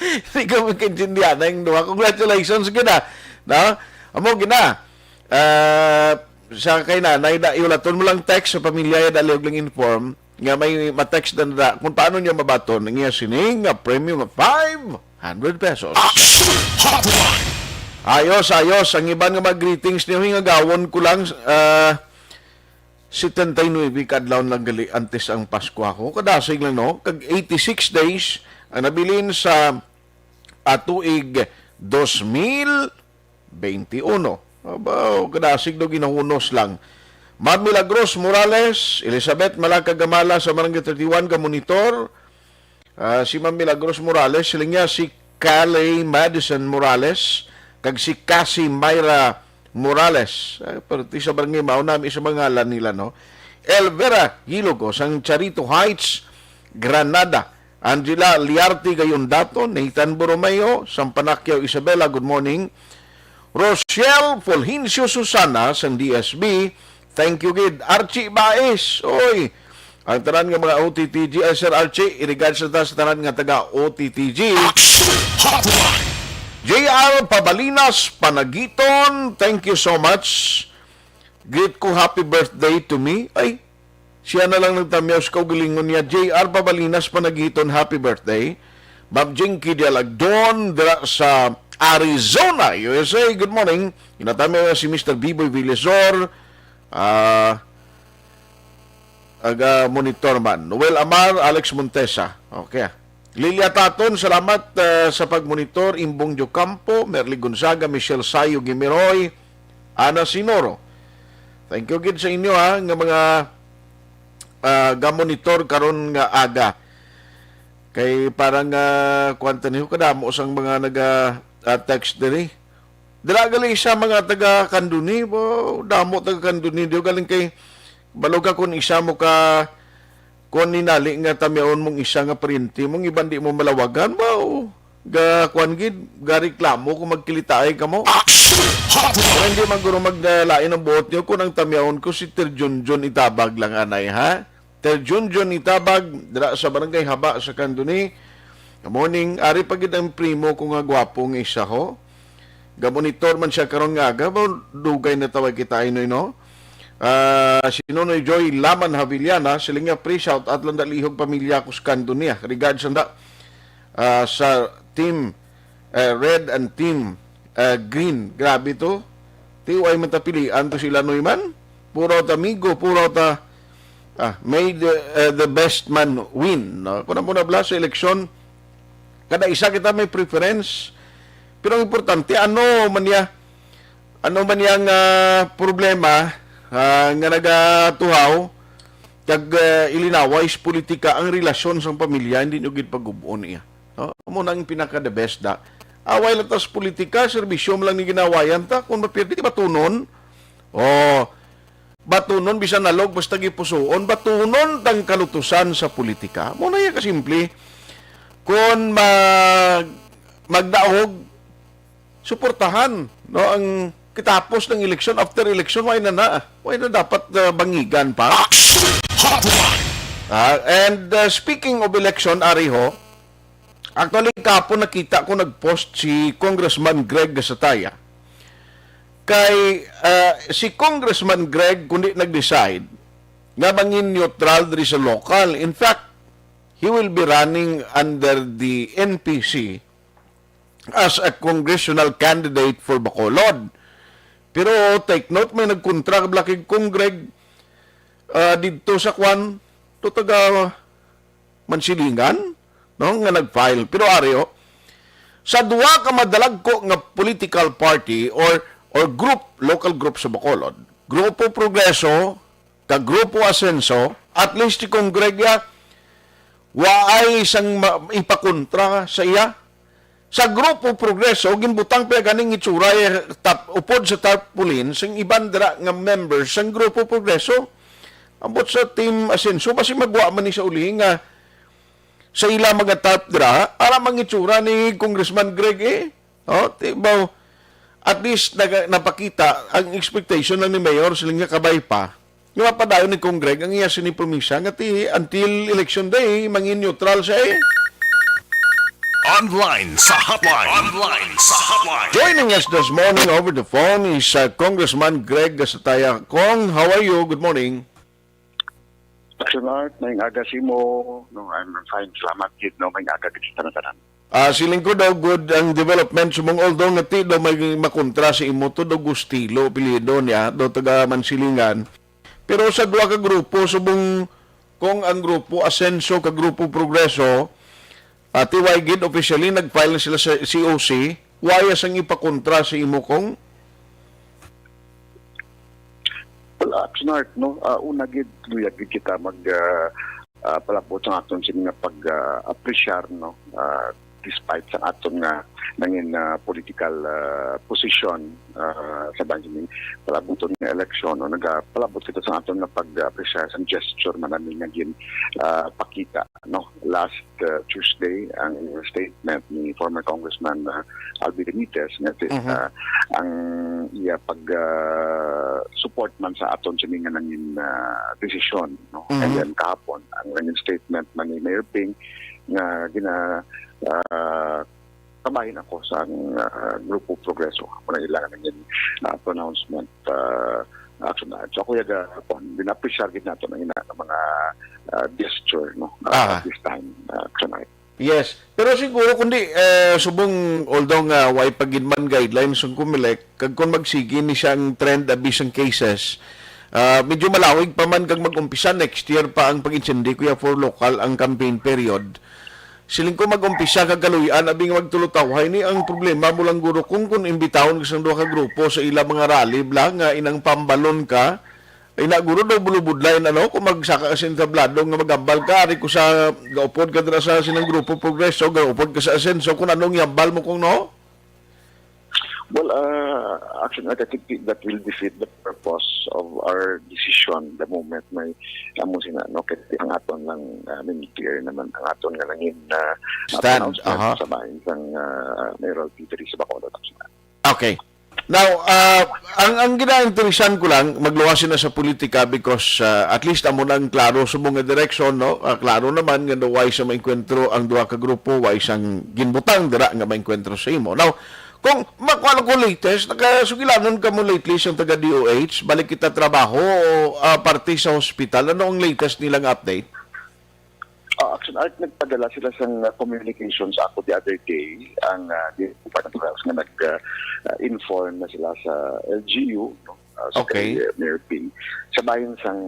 Hindi ka magkaintindihan na yung duha. Congratulations, gina. No? Amo, gina. Ah, sa kay nanay, da, iulaton mo lang text sa pamilya, ya, dali og lang inform. Nga may ma-text na na kung paano niya mabaton ang iya sining nga premyo nga five hundred pesos. Action Hotline. Ayos, ayos. Ang iban nga mga greetings niyo, hingagawon ko lang, ah, setenta y nuebe ka adlaw lang gali antes ang Pasko ako. Kadasig lang, no? Kag eighty-six days ang nabilin sa, ah, tuig dos mil veintiuno. Abaw, kadasig do ginahunos lang. Ma'am Milagros Morales, Elizabeth Malaka Gamala sa Barangay thirty-one ka monitor. Ah, si Ma'am Milagros Morales, sila niya si Kale Madison Morales, kag si Cassie Myra Morales. Ah, pero ti sa barangay, mao nami sa mga ngalan nila, no? Elvira Gilogo sang Charito Heights, Granada. Angela Liarte Gayondato, Nathan Borromeo, sang Panakyaw Isabela, good morning. Rochelle Fulgencio Susana sang D S B, thank you gid. Archie Baez, oy, ang tanan nga mga O T T G, ay, Sir Archie, i-regards na ta sa tanan nga taga O T T G. Action Hotline! J R Pabalinas Panagiton, thank you so much. Greet ko, happy birthday to me. Ay, siya na lang nagtamyaw sa kaugalingon niya. J R Pabalinas Panagiton, happy birthday. Ma'am Jinky Dialagdon, dira sa Arizona, U S A, good morning. Ginatamyaw niya si Mister Biboy Villasor, ah, aga monitor man. Noel Amar, Alex Montesa. Okay. Lilia Taton, salamat, ah, sa pagmonitor. Imbong Diocampo, Merly Gonzaga, Michelle Sayo Gimiroy, Ana Sinoro. Thank you gid sa inyo, ha, nga mga, ah, gamonitor karon nga aga. Kay parang, ah, kuwan ta niyo, kadamo sang mga naga, ah, text diri. Dira gali sa mga taga Candoni, bo, damo taga Candoni diyo galing kay balo ka kung isa mo ka, kung ninali nga tamyaon mong isa nga paryente mong iban di mo malawagan, bo, ga kuan gid, ga reklamo kung magkilitaay ka mo. Action Hotline! Pero hindi man guro maglain ang buot niyo kung ang tamyaon ko si Tir Junjun Itabag lang, anay, ha? Ter Junjun Itabag, dira sa Barangay Haba sa Candoni. Good morning. Ari pa gid ang primo ko nga gwapo nga isa, ho. Gamonitor man siya karon nga aga. Ba, dugay na tawag kita, ay, Noy, no? Ah, si Nonoy Joy Laman Haviliana, siling niya, "Pre, shout out lang da lihog pamilya ko sa Candoni, ah. Regards, sanda." Ah, sa team, eh, red and team, eh, green. Grabe to. Ti way man ta pilian to sila, Noy man. Puro ta amigo, puro ta, ah, may the, eh, the best man win, no? Kuna mo na bala sa eleksyon, kada isa kita may preference. Pero ang importante, ano man niya, ano man niyang, ah, problema, ah, nga nagatuhaw, kag, ah, ilinaway sa politika ang relasyon sang pamilya, hindi nyo gid pagubon iya. No? Amo na ang pinaka the best da. Away lang ta sa politika, serbisyo mo lang ni ginawayan ta. Kung mapirdi, batunon. O, batunon, bisan nalog, basta gipusuon, batunon tang kalutusan sa politika. Mo na iya kasimple. Kung mag, magdaog, suportahan, no, ang kitapos ng eleksyon, after election, why na na? Why na dapat, uh, bangigan pa? Action Hotline! Ah, and, uh, speaking of election, ari ho, actually, kapon nakita ko nag-post si Congressman Greg Gasataya. Kay, uh, si Congressman Greg, kundi nag-decide nga mangin neutral diri sa local. In fact, he will be running under the N P C as a congressional candidate for Bacolod. Pero take note, may nagkontra bala kay Cong Greg, ah, didto sa kwan, to taga Mansilingan, no, nga nag-file. Pero ari, oh, sa duha ka madalagko nga political party or, or group, local group sa Bacolod, Grupo Progreso kag Grupo Asenso, at least si Cong Greg ya, waay sang ma-, ipakontra sa iya. Sa Grupo Progreso, ginbutang pa ganing itsura, eh, tap-, upod sa tarpaulin sang iban dira nga members sang Grupo Progreso. Ambot sa Team Asenso, basi magwa man ni sa uli nga sa ila mga tarp dira, ara mang itsura ni Congressman Greg, eh. Oh, ti-, baw, at least naga-, napakita ang expectation lang ni Mayor, sila nga kabay pa. Nga mapadayon ni Cong Greg ang iya sini promisa nga ti until election day, mangin neutral siya, eh. Online sa hotline. Online sa hotline. Joining us this morning over the phone is, uh, Congressman Greg Gasataya. Cong, how are you? Good morning. Action Art, maayong aga sa imo. No, I'm fine. Salamat gid, no, maayong aga gid sa tanan-tanan. Ah, siling ko daw good ang development sa mong, although nga ti daw may makontra sa imo to, daw Gustilo apelyido niya, daw taga Mansilingan. Pero sa duha ka grupo, subong kung ang grupo Asenso kag grupo Progreso, ah, tiway gid officially nag-file na sila sa C O C, wala sang ipakontra sa imo, Kong? Well, Action Art, no? Ah, una gid, luyag gid kita mag ah, ah, palabot sa aton sini nga pag ah, apresyar, no? Ah, despite sa aton nga nangin ah, political ah, position ah, sa bahin sini palabuton nga eleksyon, no? Nagapalabot kita sa aton nga pag-apresyar sa gesture man namin nga gin ah, pakita, no? Last ah, Tuesday ang statement ni former Congressman ah, Albi Benitez nga ti- Mhm. ah, ang iya pag ah, support man sa aton sini nga nangin ah, desisyon, no? Mhm. And then kahapon ang nangin statement man ni Mayor Ping nga gina ah, kabahin ako sa ah, Grupo Progreso. Muna ila nga nangin ah, pronouncement ah, Action Art. So ako yaga, kuwan, gina-appreciate gid nato ang ina nga mga ah, gesture, no? Ah, Ah. At this time, ah, Action Art. Yes. Pero siguro kundi eh, subong, although nga way pa gid man guidelines ang Comelec, kag kung magsigi ni siyang trend abi sang cases, ah, medyo malawig pa man kag mag-umpisa next year pa ang pag-insindi, Kuya, for local ang campaign period. Siling ko mag-umpisa kag kaluy-an abi nga magtulutawhay ni ang problema mo lang guro kung kung imbitahon ka sang duha ka grupo sa ila mga rally bla nga inang pambalon ka, ay na guro daw bulubudlayan ano kung magsaka ka sa entablado nga magambal ka ari ko sa gaupod ka dira sa sinang grupo Progreso, gaupod ka sa Asenso kung anong yambal mo kung no? Well, uh, actually, I think that will defeat the purpose of our decision the moment may amo sina, no? Kaya ang aton lang uh, clear naman ang aton nga nangin uh, Stand, pronouncement aha. Sa bahin sang uh, Mayoral P three sa Bacolod. Okay. Now, uh, ang ang ginainteresan ko lang, magluwas na sa politika because uh, at least amo nang klaro sa mga direksyon, no? Uh, klaro naman nga no, way sa maengkwentro ang duha ka grupo, way sang ginbutang dira nga maengkwentro sa imo. Now, kung makuha ko latest, nakasugilanon ka mo lately sa taga D O H, balik kita trabaho o uh, parte sa hospital. Ano ang latest nilang update? Uh, Action Art, nagpadala sila sang uh, communication sa ako the other day, ang uh, Department of Health nga nag-inform uh, na sila sa L G U, no? Uh, sa Okay. Kay, uh, Mayor Ping, sa bahin sang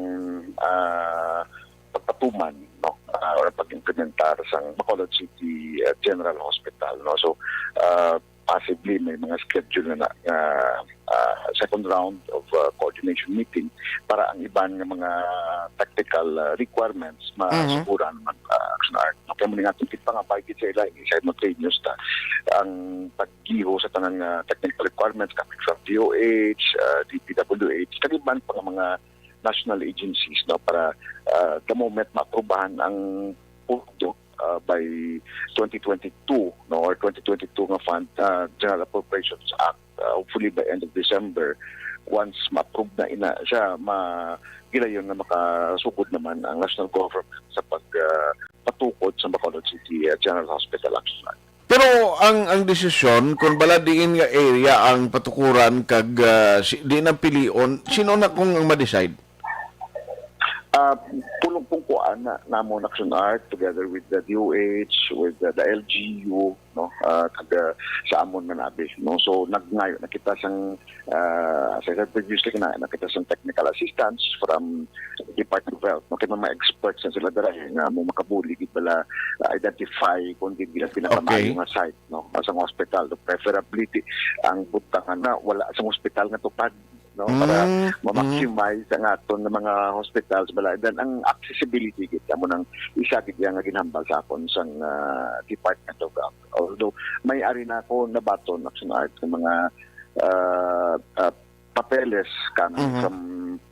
uh, pagpatuman, no? Uh, or pag-implementar sang Bacolod City uh, General Hospital, no? So, uh, possibly may mga schedule na na uh, second round of uh, coordination meeting para ang iban nga mga technical uh, requirements masuguran man uh, Action Art. Kaya muna nga itong pangabay sa ila, simultaneous ta ang paggiho sa tanan nga technical requirements coming from D O H, uh, D P W H, kag iban pa nga mga national agencies, no, para uh, the moment maaprubahan ang pondo uh, by twenty twenty-two, no, or twenty twenty-two nga fund, uh, General Appropriations Act, uh, hopefully by end of December, once ma-approve na ina siya, ma gilayon na makasugod naman ang national government sa pag uh, patukod sa Bacolod City uh, General Hospital Action Act. Pero ang ang desisyon kung bala diin nga area ang patukuran kag uh, si, di na pilion, sino na kung ang ma-decide? Uh, pulong pong kuan na namon Action Art together with the D O H, with the, the L G U, no, uh, kag uh, sa amon manabi, no. So nagngayo na kita sang uh, as I said previously na nakita sang technical assistance from Department of Health, no, kay mga experts na sila dira eh, nga mo makabulig bala uh, identify kung di nila pinakamaayo Okay. Nga site, no, sa hospital, no, preferably ang butangan na wala sa hospital nga tupad, no, para Mm, ma-maximize ang aton nga mga hospitals bala. And then ang accessibility gid amo nang isa gid nga ginhambal sa akon sang uh, Department of Health. Although may ari na ako nabaton Action Art ng mga uh, uh, papeles coming Mhm. from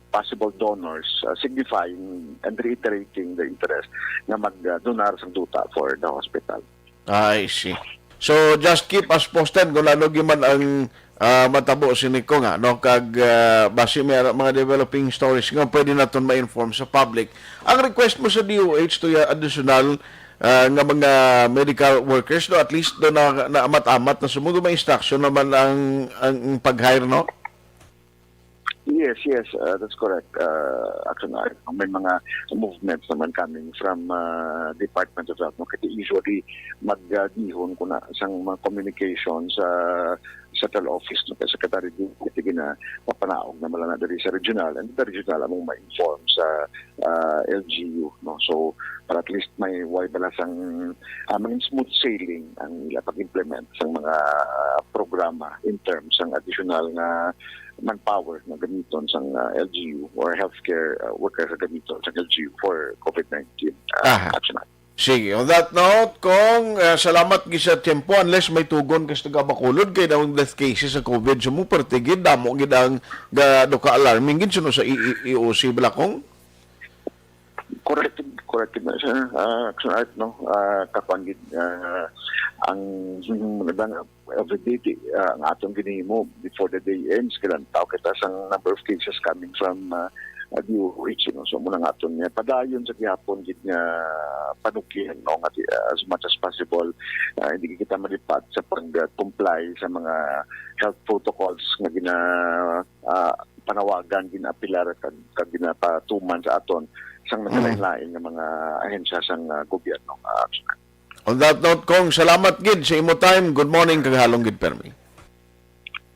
possible donors uh, signifying and reiterating the interest nga mag-donar sang duta for the hospital. I see. So just keep us posted kung ano gyud man ang ah, matabo sini ko nga, no, kag ah, basi may ara- mga developing stories nga pwede naton ma-inform sa public. Ang request mo sa D O H to ya additional ah, nga mga medical workers, no, at least do na naamat-amat na sumundo may instruction naman ang ang pag-hire, no? Yes, yes, uh, that's correct. Uh, actually, uh, may mga movements naman coming from uh, Department of Health, no? Kasi usually, magdihon ko na sang mga communication sa central office, no, kay Secretary Duterte ginapapanaog na mala na diri sa regional, and the regional among ma-inform sa, ah, L G U, no. So, para at least may way bala sang, ah, mangin smooth sailing ang ila pag-implement sang mga programa in terms sang additional nga manpower nga gamiton sang, ah, L G U or healthcare, ah, worker nga gamiton sang L G U for COVID nineteen, ah, Aha. action. Sige, on that note, Cong, ah, salamat gid sa tiyempo, unless may tugon ka sa taga Bacolod, kay daw ang death cases sa COVID sa mo, parte gid, damo gid ang ga-, do ka alarming gid, suno sa E-, E-, E O C bala, Cong? Correct, correct na siya. Ah, Action Art, no? Ah, kakuan gid, ah, ang, ang every day, di, ah, ang atong ginhimo before the day ends, kilantaw kita sa number of cases coming from, ah, ah, D O H, you know. So, muna nga aton nga padayon sa gihapon gid nga panukyan, no, nga di, ah, as much as possible, ah, hindi kita malipat sa pag-comply sa mga health protocols nga gina, ah, panawagan, ginaapilar, kag, kag ginapatuman sa aton sang Mm. nagkalain-lain nga mga ahensya sang, ah, gobyerno. Ah, On that note, Cong, salamat gid sa imo time. Good morning, kag halong gid permi.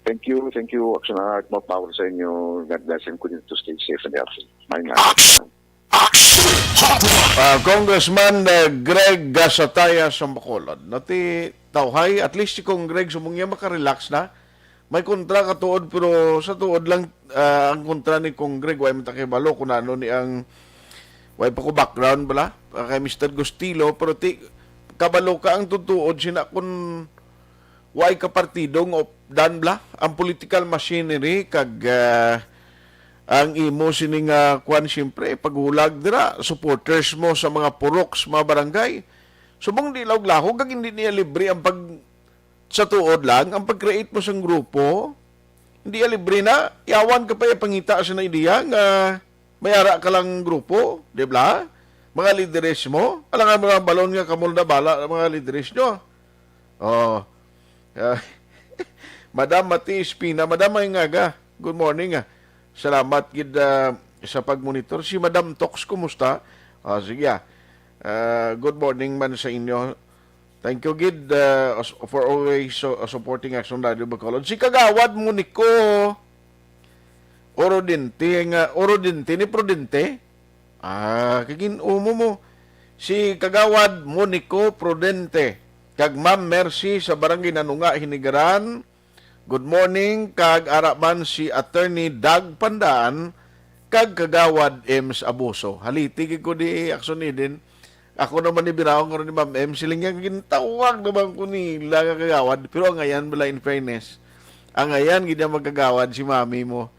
Thank you, thank you, Action Art. More power sa inyo. God bless and continue to stay safe and healthy. Maayong adlaw. Action! Action Hotline! Ah, Congressman, ah, Greg Gasataya sa Bacolod. Nati tawhay, at least si Cong Greg sumungya makarelax na. May kontra ka tuod, pero sa tuod lang, ah, ang kontra ni Cong Greg, way man ta kahibalo kung ano ni ang, way pa ko background bala, ah, kay Mister Gustilo, pero ti, kabalo ka ang tutuod, sina kun way ka partido nga op-, dan bala, ang political machinery, kag, ah, ang imo sini nga, kwan, siyempre, paghulag dira, supporters mo sa mga purok, sa mga barangay. Subong di lahog-lahog, kag hindi niya libre ang pag, sa tuod lang, ang pag-create mo sang grupo, hindi ya libre na. Yawan ka pa ya pangita sa na ideya nga may ara ka lang grupo, di ba? Mga lideres mo, alangan mga balon nga kamo na bala ang mga lideres nyo. Oh. Ah, Madam Mati Espina, Madam, may ngaga. Good morning, ah. Salamat gid, ah, sa pagmonitor. Si Madam Tox, kumusta? Ah, sige, ah. Ah, good morning man sa inyo. Thank you gid, uh, as-, for always so, uh, supporting Action Radio Bacolod. Si Kagawad Monico Orodente nga, Orodente ni Prudente. Ah, kagin-umo mo. Si Kagawad Monico Prudente kag Ma'am Mercy sa Barangay Nanunga, Hinigaran. Good morning, kag ara man si Attorney Doug Pandan kag Kagawad Ems Abuso. Haliti gid ko di, Action Eden. Ako naman ni binaw karon ni Ma'am M, siling niya, "Gintawag naman ko nila nga kagawad." Pero ang ayan bala, in fairness, ang ayan gid niya magkagawad si mami mo.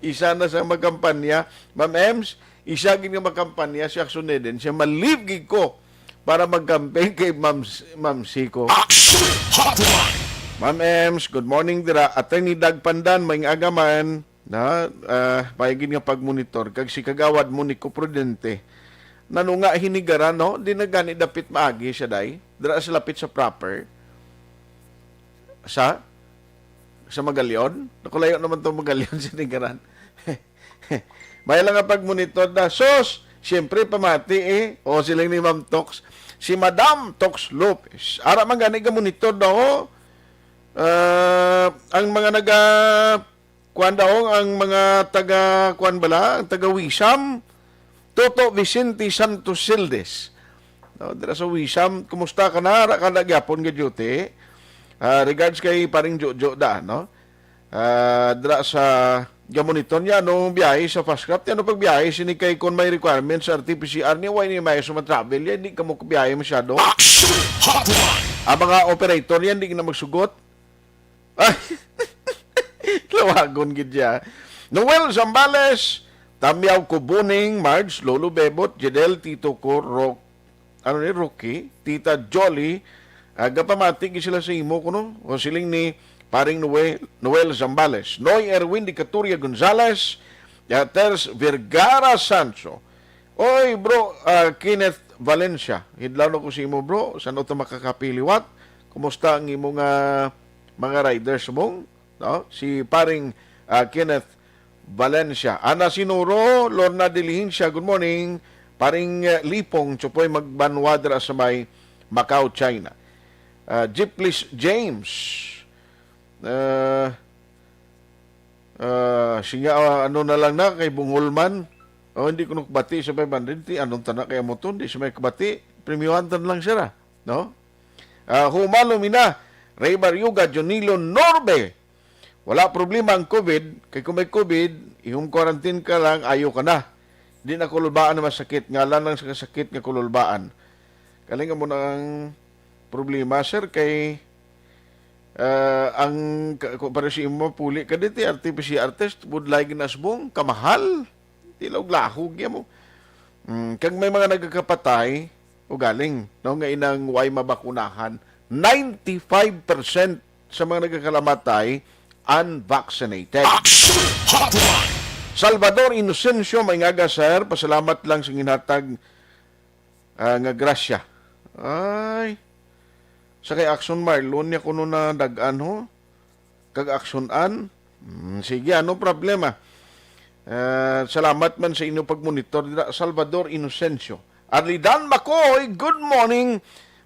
Isa na sa magkampanya, Ma'am Ems, isa gid nga magkampanya si Action Eden. Siya, "Malib gid ko para magkamping kay Ma'am, Ma'am Siko." Action Hotline! Ma'am Ems, good morning dira. Attorney Doug Pandan, may aga man. Na, ah, paigid nga pagmonitor kag si Kagawad Monico Prudente. Nanunga, Hinigaran, no? Di na gani dapit maagi siya, day. Dira sa lapit sa proper. Sa? Sa Magalion? Nakulayo naman tong Magalion sa Hinigaran. May lang nga pagmonitor na. Sus! Siyempre, pamati eh. O, siling ni Ma'am Tox. Si Madam Tox Lopez. Ara man gani ga monitor daw. Ah, ang mga naga Kuan daw ang mga taga, kuan bala, ang taga Wisam, Toto Vicente Santos Sildes. No, dira sa Wisam, kumusta ka na? Ara ka na gyapon nga duty. Ah, regards kay paring Jojo da, no? Ah, dira sa gamoniton niya, anong biyahe sa fast craft? Ano pagbiyahe? Sini kay kung may requirements sa R T P C R niya, way ni may sumatravel yan, di ka mo kabiyahe masyado. Action Hotline! Ang mga operator yan, di na magsugot. Ay, lawagon gid siya. Noel Zambales, Tamyaw Kubuning, Marge, Lolo Bebot, Jedel, Tito ko, Ro-, ano ni, Rocky, Tita Jolly, ah, gapamati gid sila sa imo, kuno? O siling ni Paring Noel, Noel Zambales, Noy Erwin de Caturia Gonzales, Yaters Vergara Sancho, Oy, bro, ah, Kenneth Valencia, hidlaw na ko sa imo, bro. San-o ta makakapiliwat? Kumusta ang imo nga mga riders mong, no? Si paring, ah, Kenneth Valencia. Ana Sinuro, Lorna Diligencia, good morning. Paring, eh, Lipong, Chupoy Magbanwa dira sa may Macau, China. Ah, Jiplis James. Ah, ah, siya, ah, ano na lang na, kay bungol man. O, hindi ko nakabati sa five hundred. Ti, anong tana kaya mo to? Hindi siya may kabati. Premyuhan ta na lang siya, no? Ah, Humalo Mina, Ray Barriuga, Jonilo Norbe. Wala problema ang covid. Kay kung may covid, i-home quarantine ka lang, ayo ka na. Di na kululbaan na masakit. Ngalan lang sa kasakit nga kululbaan. Kaling mo na ang problema, sir, kay, ah, ang ka-, kung para sa imo, puli ka dito, R T P C R test, budlay ginasbong, kamahal. Tilaw lahog niya mo. Mm, kag may mga nagakapatay, ugaling, no, nga inang way mabakunahan, ninety-five percent sa mga nagakalamatay, unvaccinated. Action Hotline! Salvador Inocencio, may ngaga, sir, pasalamat lang sa ginhatag, ah, nga grasya. Ay, sa kay Action Marlon niya kuno na dagan ho. Kag Action An. Mm, sige, ano problema? Ah, salamat man sa inyo pagmonitor dira, Salvador Inocencio. Arlidan Macoy, good morning,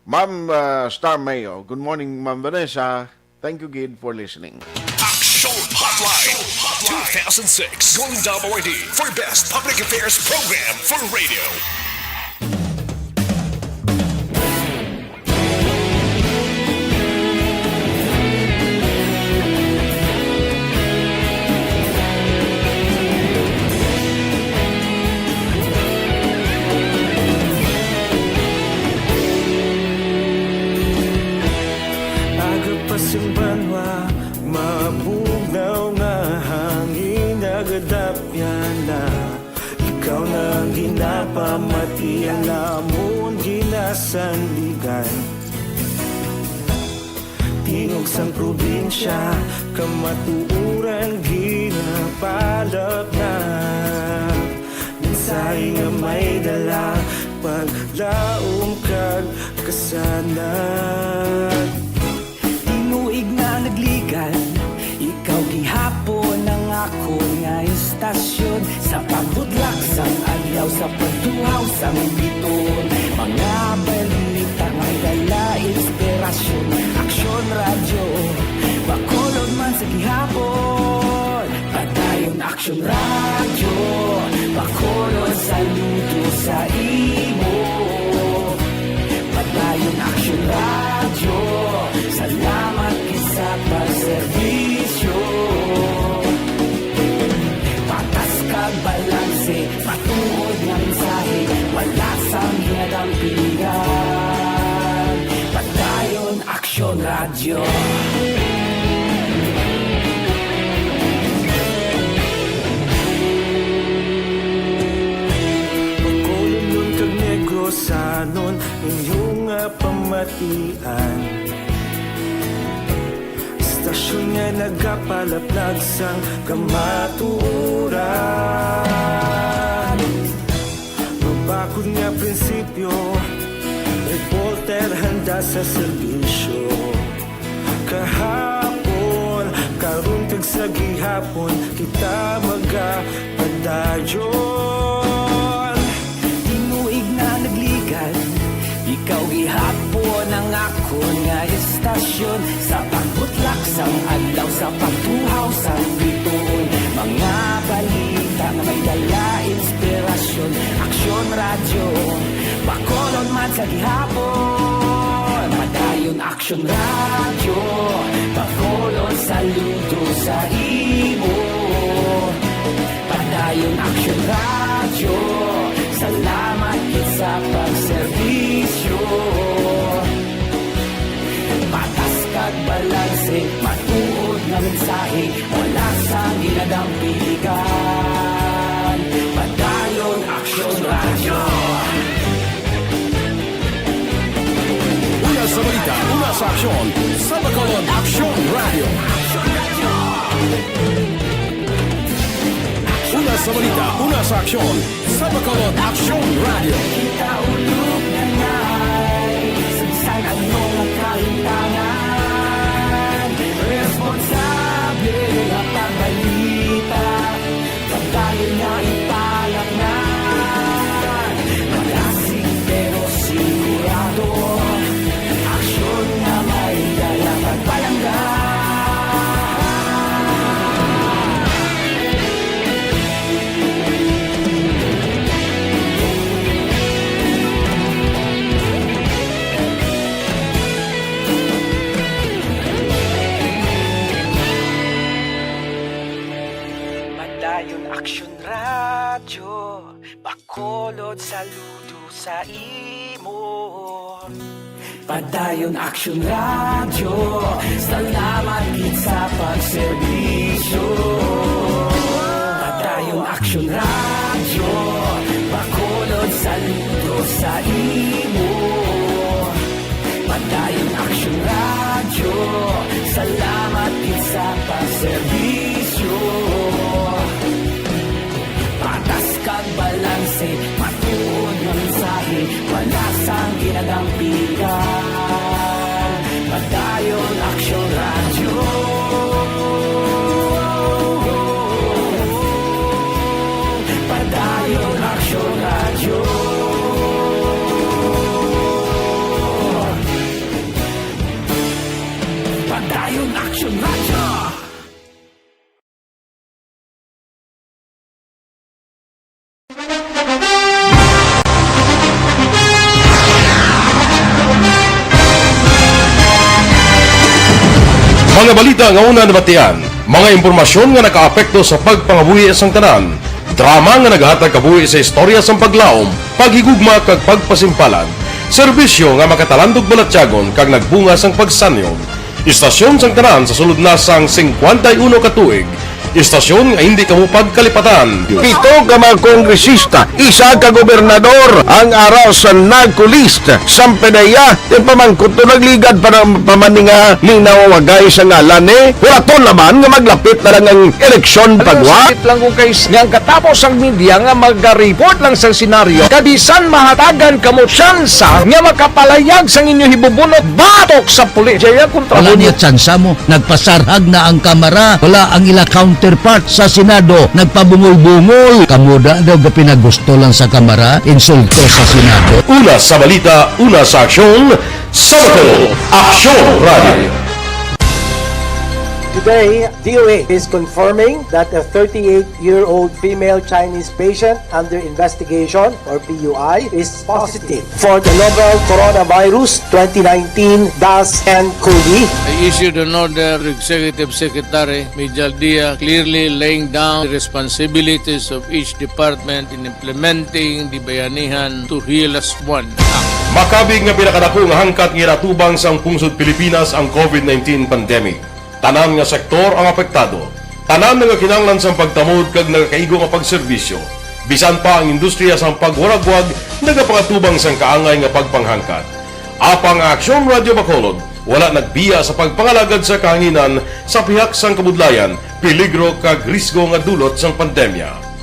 Ma'am, ah, Star Mayo. Good morning, Ma'am Vanessa. Thank you, gid, for listening. Action Hotline two thousand six Golden Dome Awardee for Best Public Affairs Program for Radio. Aga pa sing banwa, mabugnaw nga hangin, nagadapyan na. Ikaw na ang ginapamati, ang amon ginasandigan. Tingog sang probinsya, kamatuoran ginapalapnap. Mensahe nga may dala, paglaom kag kasanag. Tinuig na nagligan, ikaw gihapon ang akon nga istasyon. Sa pagbutlak sang adlaw, sa pagtuhaw sang biton, mga balita may dala inspirasyon. Aksyon Radyo, Bacolod man sa gihapon. Padayon Aksyon Radyo, Bacolod, saludo sa imo. Padayon Aksyon Radyo, salamat gid sa pagserbisyo. Patas kag balanse, matuod nga mensahe, wala sang ginadampigan. Padayon Aksyon Radyo. Bacolodnon kag Negrosanon, inyo nga pamatian. Istasyon nga nagapalaplag sang kamatuoran. Mabakod nga prinsipyo, reporter handa sa serbisyo. Kahapon, karon kag sa gihapon, kita magapadayon. Tinuig na nagligan, ikaw gihapon ang akon nga istasyon. Sa pagbutlak sang adlaw, sa pagtuhaw sang biton, mga balita nga may dala inspirasyon. Aksyon Radyo, Bacolod man sa gihapon. Padayon Aksyon Radyo, Bacolod, saludo sa imo. Padayon Aksyon Radyo, salamat gid sa pagserbisyo. Patas kag balanse, matuod nga mensahe, wala sang ginadampigan. Padayon Aksyon Radyo. Una sa balita, una sa aksyon, sa Bacolod Aksyon Radyo. Una sa balita, una sa aksyon, sa Bacolod Aksyon Radyo. Kita ulog na ngay, sa bisan ano nga kahintangan, responsable nga pagbalita, pagdayon nga ipalaknag. Malasig pero sigurado, aksyon nga Lord, saludo sa imo. Padayon Aksyon Radyo, salamat gid sa pagserbisyo. Padayon Aksyon Radyo, Bacolod, saludo sa imo. Padayon Aksyon Radyo, salamat gid sa pagserbisyo. Patas kag balanse, matuod nga mensahe, wala sang ginadampigan. Padayon Aksyon Radyo. Padayon Aksyon Radyo. Padayon Aksyon Radyo. Mga balita nga una nabatian, mga impormasyon nga nakaapekto sa pagpangabuhi sang tanan, drama nga nagahatag kabuhi sa istorya sang paglaom, paghigugma kag pagpasimpalan, serbisyo nga makatalandog balatyagon kag nagbunga sang pagsanyog. Istasyon sang tanan sa sulod na sang singkwenta y uno ka tuig. Istasyon nga hindi kamo pagkalipatan. Pito ka mga kongresista, isa ka gobernador ang ara sa NAGCO list. Sang P D E A, ti pamangkot to nagligad pa ng pamaninga ni nawawagay sa ngalan ni. Hulaton naman nga maglapit na lang ang eleksyon Ano pagwa. Sakit lang kung kay nga ang katapos ang media nga magaripot lang sa senaryo, kabisan mahatagan kamo tsansa nga makapalayag sang inyo hibubunot batok sa pulis. Jaya kontra Wala mo niya niyo. Tsansa mo. Nagpasarhag na ang Kamara. Wala ang ila counterpart sa Senado. Nagpabungol-bungol. Kamo da daw gapinagusto lang sa Kamara. Insulto sa Senado. Una sa balita, una sa aksyon, sa Bacolod, Aksyon Radio. Today, D O A is confirming that a thirty-eight-year-old female Chinese patient under investigation, or P U I, is positive for the novel coronavirus twenty nineteen dash N COVID. I issued an order to Executive Secretary Mijal Dia, clearly laying down the responsibilities of each department in implementing the Bayanihan to Heal as One Act. Makabig nga pinakadako nga hangkat nga ginatubang sang pungsod Pilipinas ang COVID nineteen pandemic. Tanan nga sektor ang apektado. Tanan nagakinahanglan sang pagtamod kag nagakaigo nga pagserbisyo. Bisan pa ang industriya sang pagwaragwag nagapangatubang sang kaangay nga pagpanghangkat. Apang ang Aksyon Radyo Bacolod wala nagbiya sa pagpangalagad sa kahanginan sa pihak sang kabudlayan, peligro kag risgo nga dulot sang pandemya.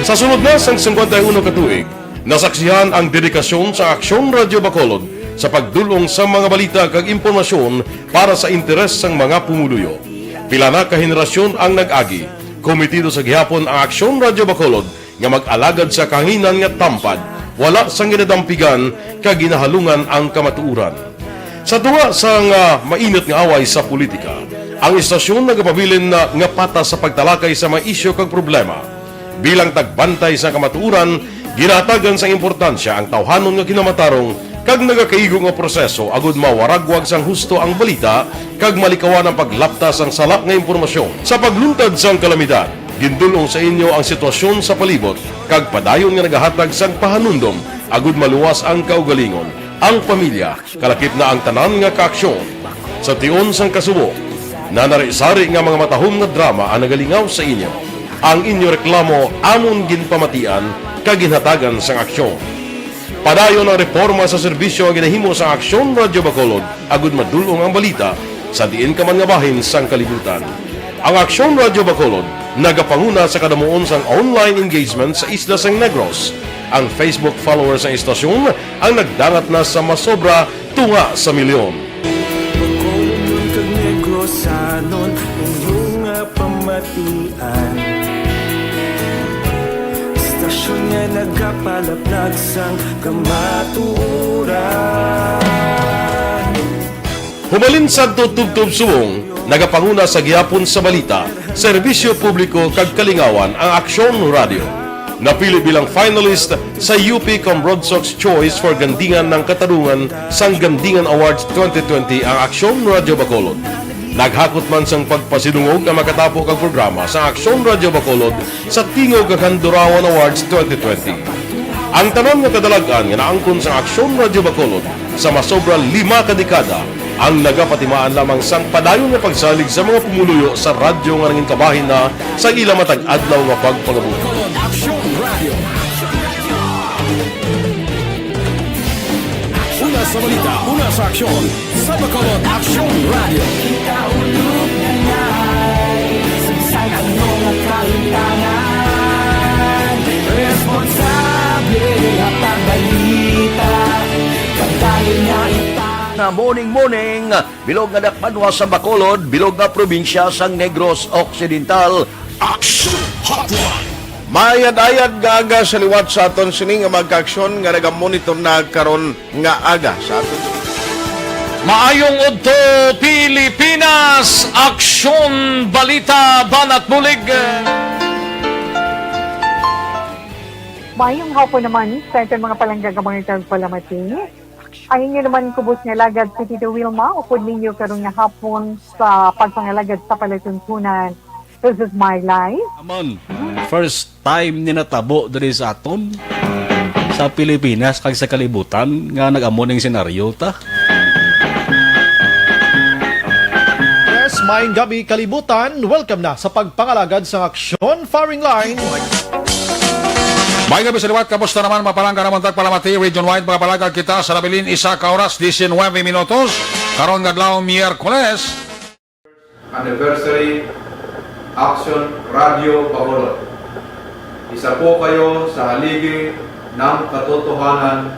Sa sulod na sang singkwenta y uno ka tuig, nasaksihan ang dedikasyon sa Aksyon Radyo Bacolod sa pagdul-ong sa mga balita kag impormasyon para sa interes sang mga pumuluyo. Pila na ka henerasyon ang nag-agi. Komitido sa gihapon ang Aksyon Radyo Bacolod nga mag-alagad sa kahanginan nga tampad, wala sang ginadampigan kag ginahalungan ang kamatuoran. Sa tunga sang, ah, mainit nga away sa politika, ang istasyon nagapabilin na nga patas sa pagtalakay sa mga isyu kag problema. Bilang tagbantay sa kamatuoran, ginahatagan sang importansya ang tawhanon nga kinamatarong kag nagakaigo nga proseso agud mawaragwag sang husto ang balita kag malikawan ang paglapta sang sala nga impormasyon. Sa pagluntad sang kalamidad, gindul-ong sa inyo ang sitwasyon sa palibot kag padayon nga nagahatag sang pahanumdom agud maluwas ang kaugalingon, ang pamilya, kalakip na ang tanan nga kaaksyon. Sa tion sang kasubo, nanari-sari nga mga matahom nga drama ang nagalingaw sa inyo. Ang inyo reklamo amon ginpamatian kag ginhatagan sang aksyon. Padayon ang reporma sa serbisyo nga ginahimo sa Aksyon Radyo Bacolod agud madul-ong ang balita sa diin ka man nga bahin sang kalibutan. Ang Aksyon Radyo Bacolod nagapanguna sa kadamuon sang online engagement sa isla sang Negros. Ang Facebook followers sang istasyon ang nagdangat na sa masobra tunga sa milyon. Bacolodnon kag Negrosanon, inyo nga pamatian. Istasyon nga nagapalaplag sang kamatuoran. Hubalin sadto tubtob subong, nagapanguna sa gihapon sa balita, serbisyo publiko kag kalingawan ang Aksyon Radyo. Napili bilang finalist sa U P Cambrodsoc's Choice for Gandingan ng Katarungan sang Gandingan Awards twenty twenty ang Aksyon Radyo Bacolod. Naghakot man sang pagpasidungog ang makatapo kag programa sang Aksyon Radyo Bacolod sa Tingog kag Handurawan Awards twenty twenty. Ang tanan nga kadalag-an nga naangkon sang Aksyon Radyo Bacolod sa masobra lima ka dekada ang nagapatimaan lamang sang padayon nga pagsalig sa mga pumuluyo sa radyo nga nangin kabahin na sa ila matag adlaw nga pagpangabuhi. Aksyon Radio. Una sa balita, una sa aksyon, sa Bacolod Aksyon Radio. Sa ano nga kahitangan, responsable nga pagbalita, kag dayon nga ita- Nga morning, morning, bilog nga dakbanwa sa Bacolod, bilog nga probinsya sang Negros Occidental. Action Hotline. Maayad-ayad nga aga sa liwat sa aton sini nga mga kaaksyon nga nagamonitor na karon nga aga sa aton. Maayong udto, Pilipinas! Aksyon, balita, banat bulig. Maayong hapon naman sa aton mga palangga nga mga tagpalamati. Ang inyo naman kubos nga alagad si Tito Wilma, upod ninyo karon nga hapon sa pagpangalagad sa palatuntunan. This is my life. Amon, first time ni natabo diri sa aton, sa Pilipinas kag sa kalibutan nga nag-amo ning senaryo ta. Yes, maayong gabi, kalibutan. Welcome na sa pagpangalagad sang Aksyon Firing Line. May gabi sa liwat, kamusta naman, mapalangga naman tagpalamati, region-wide, mga palagad kita sa nabilin, isa ka oras, diecinuebe minutos, karon nga adlaw, Miyerkules. Anniversary, Action Radio Bacolod. Isa po kayo sa haligi ng katotohanan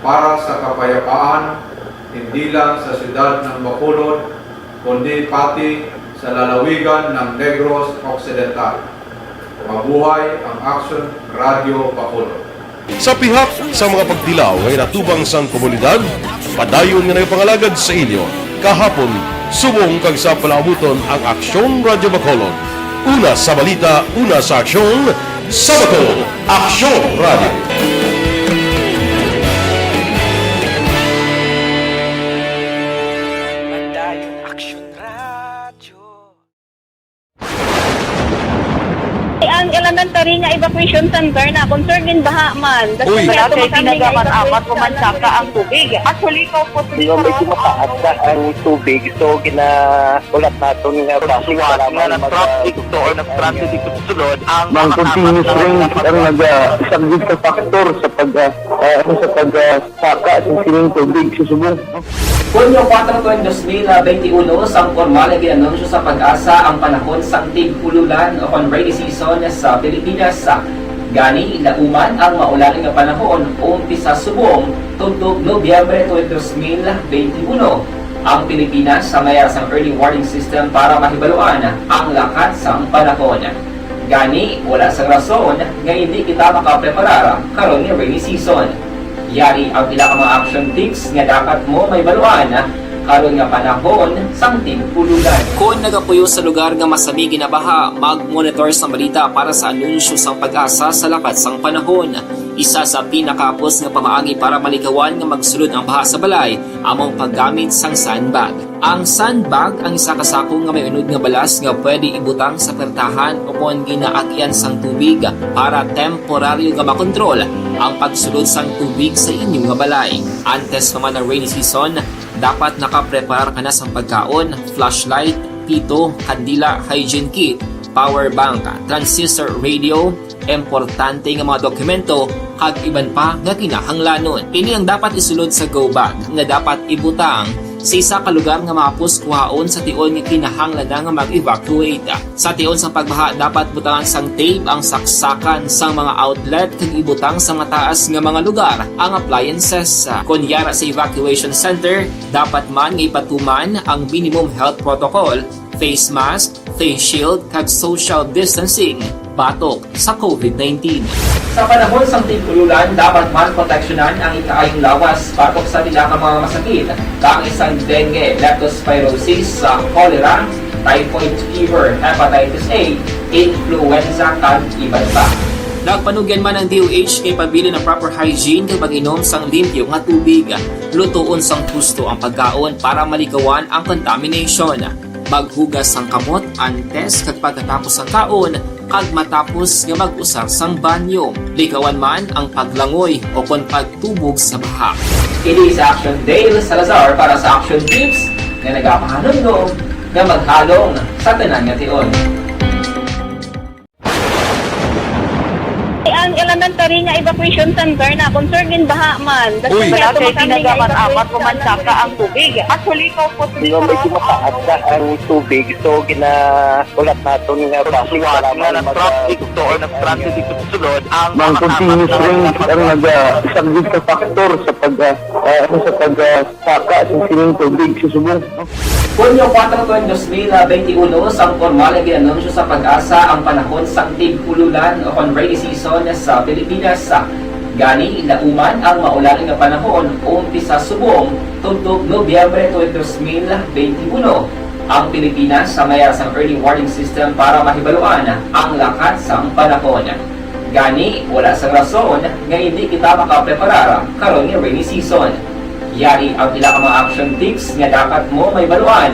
para sa kapayapaan, hindi lang sa siyudad ng Bacolod, kundi pati sa lalawigan ng Negros Occidental. Mabuhay ang Action Radio Bacolod. Sa pihak sa mga pagtilaw nga ginatubang sang komunidad, padayon nga nagapangalagad sa inyo kahapon, subong kag sa palaabuton ang Aksyon Radyo Bacolod. Una sa balita, una sa aksyon, sa Bacolod, Aksyon Radyo. Padayon Aksyon Radyo. Ang Elementary nga evacuation center na concern din baha man. Uy. Wala kay pinagaman amat ko man saka ang tubig. Actually, ikaw po. Di ba, medyo mataas na ang tubig, so ginaulat naton nga basic nga kailangan nag-traffic to or nag-traffic to sulod ang mga continuous rain ang naga-, isa gid ka factor sa pag, ah, ah, ano, sa pag, ah, saka sa sining tubig sa subong. Hunyo kuwatro, dos mil benti uno, sang pormal nga gin-anunsyo sa PAGASA ang panahon sang tig-ululan o kon rainy season sa Pilipinas. Gani, lauman ang maulan nga panahon umpisa subong tubtob Nobyembre twenty, dos mil benti uno. Ang Pilipinas sa may ara sang early warning system para mahibaluan ang lakat sang panahon. Gani, wala sang rason nga hindi kita makapreparar karon nga rainy season. Yari ang pila ka mga action tips nga dapat mo mahibaluan karon nga panahon sang tig-ululan. Kon nagapuyo sa lugar nga masami ginabaha, mag-monitor sang balita para sa anunsyo sang PAGASA sa lakat sang panahon. Isa sa pinakahapos nga pamaagi para malikawan nga magsulod ang baha sa balay amo ang paggamit sang sandbag. Ang sandbag ang isa ka sako nga may unod nga balas nga pwede ibutang sa pertahan o kon ginaagyan sang tubig para temporaryo nga makontrol ang pagsulod sang tubig sa inyo nga balay. Antes pa man ang rainy season, dapat nakapreparar ka na sang pagkaon, flashlight, pito, kandila, hygiene kit, power bank, transistor radio, importante nga mga dokumento, kag iban pa nga kinahanglanon. Ini ang dapat isulod sa go bag nga dapat ibutang sa isa ka lugar nga mahapos kuhaon sa tion nga kinahanglan na nga mag-evacuate. Sa tion sang pagbaha, dapat butangan sang tape ang saksakan sang mga outlet kag ibutang sa mataas nga mga lugar ang appliances. Kon yara sa evacuation center, dapat man nga ipatuman ang minimum health protocol, face mask, face shield, kag social distancing batok sa COVID nineteen. Sa panahon sang tig-ululan, dapat man proteksyonan ang ikaayong lawas batok sa pila ka mga masakit, kaangay sang dengue, leptospirosis, sa cholera, typhoid fever, hepatitis A, influenza, kag iban pa. Nagpanugyan man ang D O H nga ipabilin ang proper hygiene kag mag-inom sang limpyo nga tubig. Lutoon sang husto ang pagkaon para malikawan ang contamination. Maghugas sang kamot antes kag pagkatapos sang kaon kag matapos nga mag-usar sang banyo. Likawan man ang paglangoy o kon pagtubog sa baha. Kini si Action Dale Salazar para sa Action Tips nga nagapahanumdom nga maghalong sa tanan nga tion. Ang elementary nga evacuation center na concerned gin baha man. Uy. Wala kay tinaga man amat o mansaka ang tubig. Actually, ko po Nga medyo mataas na ang tubig, so ginaulat naton nga basi Pagsuwat para nga man mag- nag-traffic to or nag-transit dito sa sulod, ang Mang mga continuous tama rain na ang naga-, isang big factor sa pag, ah, ah, ano, sa pag, ah, saka sa sining tubig sa subong. Hunyo kuwatro, twenty twenty-one, sang pormal nga gin-anunsyo sa PAGASA ang panahon sang tig-ululan o kon rainy season sa Pilipinas. Gani, lauman ang maulan nga panahon umpisa subong tubtob Nobyembre twenty twenty-one. Ang Pilipinas sa mayara sang early warning system para mahibaluan ang lakat sang panahon. Gani, wala sang rason nga hindi kita makapreparar karon nga rainy season. Yari ang pila ka mga action tips nga dapat mo mahibaluan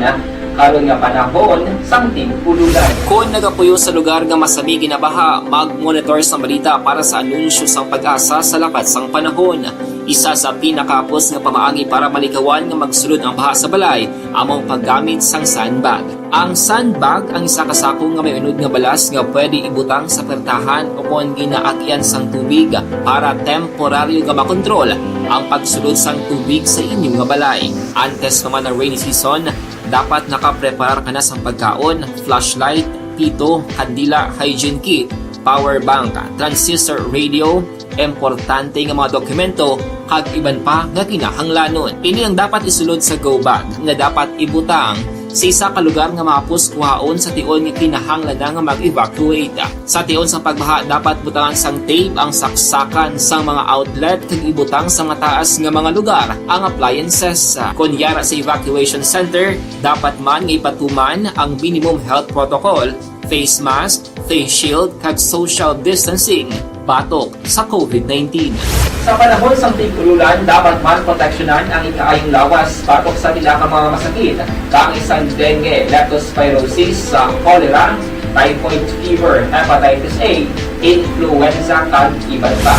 karon nga panahon sang tig-ululan. Kon nagapuyo sa lugar nga masami ginabaha, mag-monitor sang balita para sa anunsyo sang PAGASA sa lakat sang panahon. Isa sa pinakahapos nga pamaagi para malikawan nga magsulod ang baha sa balay amo ang paggamit sang sandbag. Ang sandbag ang isa ka sako nga may unod nga balas nga pwede ibutang sa pertahan o kon ginaagyan sang tubig para temporaryo nga makontrol ang pagsulod sang tubig sa inyo nga balay. Antes pa man ang rainy season, dapat nakapreparar ka na sang pagkaon, flashlight, pito, kandila, hygiene kit, power bank, transistor radio, importante nga mga dokumento, kag iban pa nga kinahanglanon. Ini ang dapat isulod sa go bag nga dapat ibutang sa isa ka lugar nga mahapos kuhaon sa tion nga kinahanglan na nga mag-evacuate. Sa tion sa pagbaha, dapat butangan sang tape ang saksakan sang mga outlet kag ibutang sa mataas nga mga lugar ang appliances. Kon yara sa evacuation center, dapat man nga ipatuman ang minimum health protocol, face mask, face shield, kag social distancing batok sa COVID nineteen. Sa panahon sang tig-ululan, dapat man proteksyonan ang ikaayong lawas batok sa pila ka mga masakit, kaangay sang dengue, leptospirosis, sa cholera, typhoid fever, hepatitis A, influenza, kag iban pa.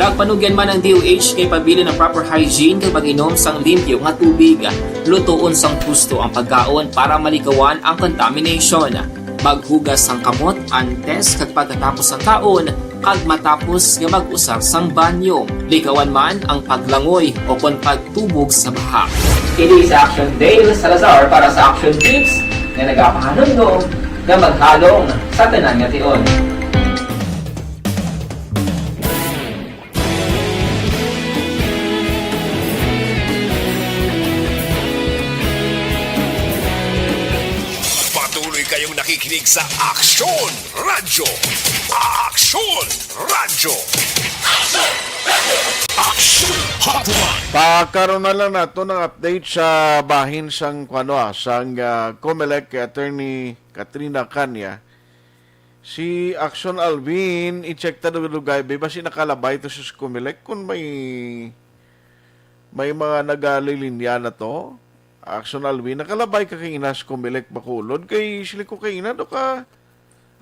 Nagpanugyan man ang D O H nga ipabilin ang proper hygiene kag mag-inom sang limpyo nga tubig. Lutoon sang husto ang pagkaon para malikawan ang contamination. Maghugas sang kamot antes kag pagkatapos sang kaon, kag matapos nga mag-usar sang banyo. Likawan man ang paglangoy o kon pagtubog sa baha. Kini si Action Dale Salazar para sa Action Tips nga nagapahanumdom nga maghalong sa tanan nga tion. Patuloy kayong nakikinig sa Aksyon Radyo. Aksyon Radyo. Aksyon Hotline. Pakaron na lang nato ng update sa bahin sang, kuano, ah, sang, ah, Comelec, Attorney Katrina Canya. Si Action Alvin, i-check ta dugay-dugay, bay, basi nakalabay to sa Comelec kung may, may mga nagalilinya na to. Action Alvin, nakalabay ka kay ina sa Comelec Bacolod, kay sili ko kay ina do ka,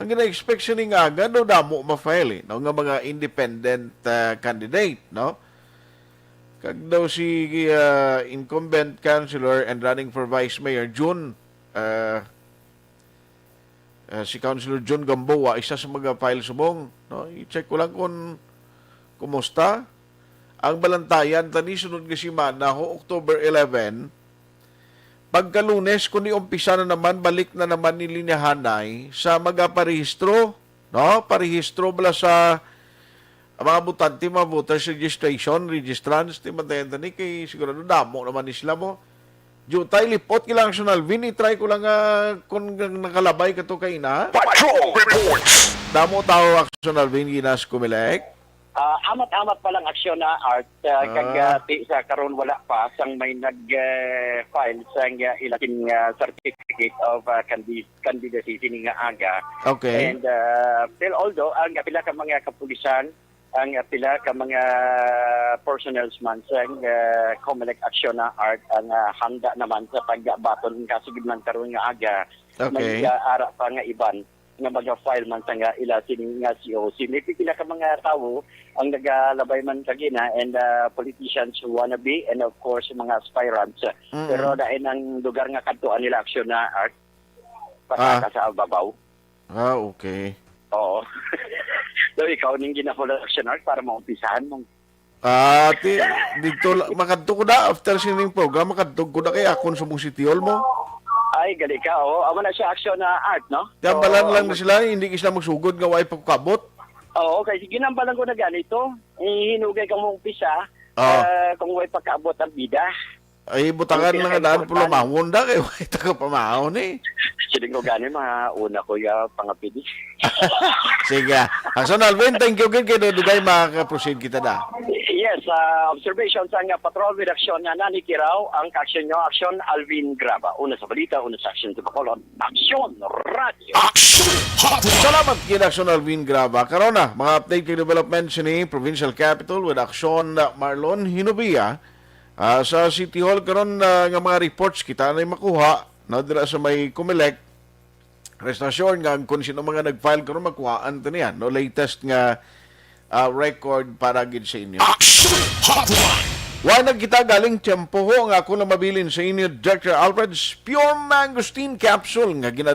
ang gina-expect sining aga do damo ma-file, eh, no, nga mga independent, ah, candidate, no? Kag daw si, ah, incumbent councilor and running for vice mayor, Jun, ah, ah, si Councilor John Gamboa, isa sa mga file subong, no? I-check ko lang kung kumusta. Ang balantayan tani sunod nga semana, ho, October eleven, pagka Lunes, kundi umpisa na naman, balik na naman ni linyahanay sa magaparehistro, no? Parehistro bala sa ang mga botante, mga voters registration, registrants, ti bantayan tani kay sigurado damo naman ni sila mo. Jutay, lipot kila Action Alvin, i-try ko lang, ah, kung nakalabay ka to kay ina. Patrol Reports. Damo tao Action Alvin, ginas Comelec. Ah, amat-amat pa lang aksyon na, Art, ah, kag, Ah. ah, ti sa karon wala pa sang may nag, eh, file sang, ah, ilasin nga certificate of, ah, candi-, candidacy sini nga aga. Okay. And, ah, still, although ang pila ka mga kapulisan, ang pila ka mga personnels man sang, ah, Comelec aksyon na, Art, ang, ah, handa naman sa pagbaton nga sige man karon nga aga, Okay. may, ah, ara pa nga iban nga mag-file man sa nga ila sini nga C O C. May pipila ka mga tawo ang nagalabay man kagina and, ah, politicians wannabe and of course mga aspirants. Mm-mm. Pero dahil ang lugar nga kadtuan nila aksyon na, Art, pataka Ah. sa babaw. Ah, okay. Oo. So, ikaw ning ginahulog aksyon, Art, para maumpisahan mong Ah, ti, dito la-, makadto ko na after sining program, makadto ko na kay akon sa mong City Hall mo. Ay, gali ka, oh. Amo na siya aksyon na, Art, no? Ti, ambalan Oo, lang amo. na sila, hindi ka sila magsugod nga way pagkabot. Oo, kay ginambalan ko na ganito. Ihinugay ka mong pisa, Ah. ah, kung way pagkaabot ang bida. Ay, butangan Hindi lang na ang daan importante. Pulamawon da, kay way taga pamahon eh. Siling ko gani, mga una ko ya pangapili. Sige. Aksyon Alvin, thank you gid kay dugay maka-proceed kita da. Yes, ah, observation sa nga patrol with action nga nanikiraw ang aksyon nyo, aksyon Alvin Graba. Una sa balita, una sa aksyon sa Bacolod. Aksyon Radio. Action Hotline. Salamat gid, Aksyon Alvin Graba. Karon na, mga update kag development sini Provincial Capitol with Aksyon Marlon Hinobia. Ah, sa City Hall karon, ah, nga mga reports kita na makuha, no, dira sa may Comelec. Rest assured nga ang kung sino mga nag-file karon, makuhaan to niya, no, latest nga, ah, record para gid sa inyo. Action Hotline. Wa na kita galing tiyempo ho nga ako na mabilin sa inyo, Doctor Alfred's Pure Mangosteen Capsule nga gina-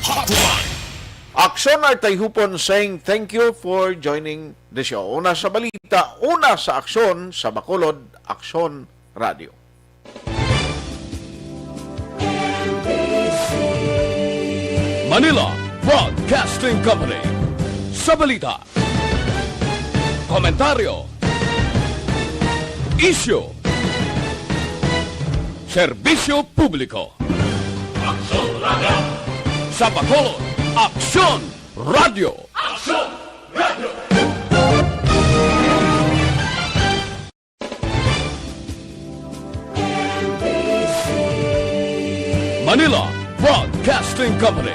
Hotline. Aksyon Artay Hupon saying thank you for joining the show. Una sa balita, una sa aksyon sa Bacolod, Aksyon Radio. Manila Broadcasting Company. Sa balita, komentaryo, isyu, serbisyo publiko. Aksyon Radio. Sa Bacolod, Aksyon Radio. Aksyon Radio. Manila Broadcasting Company.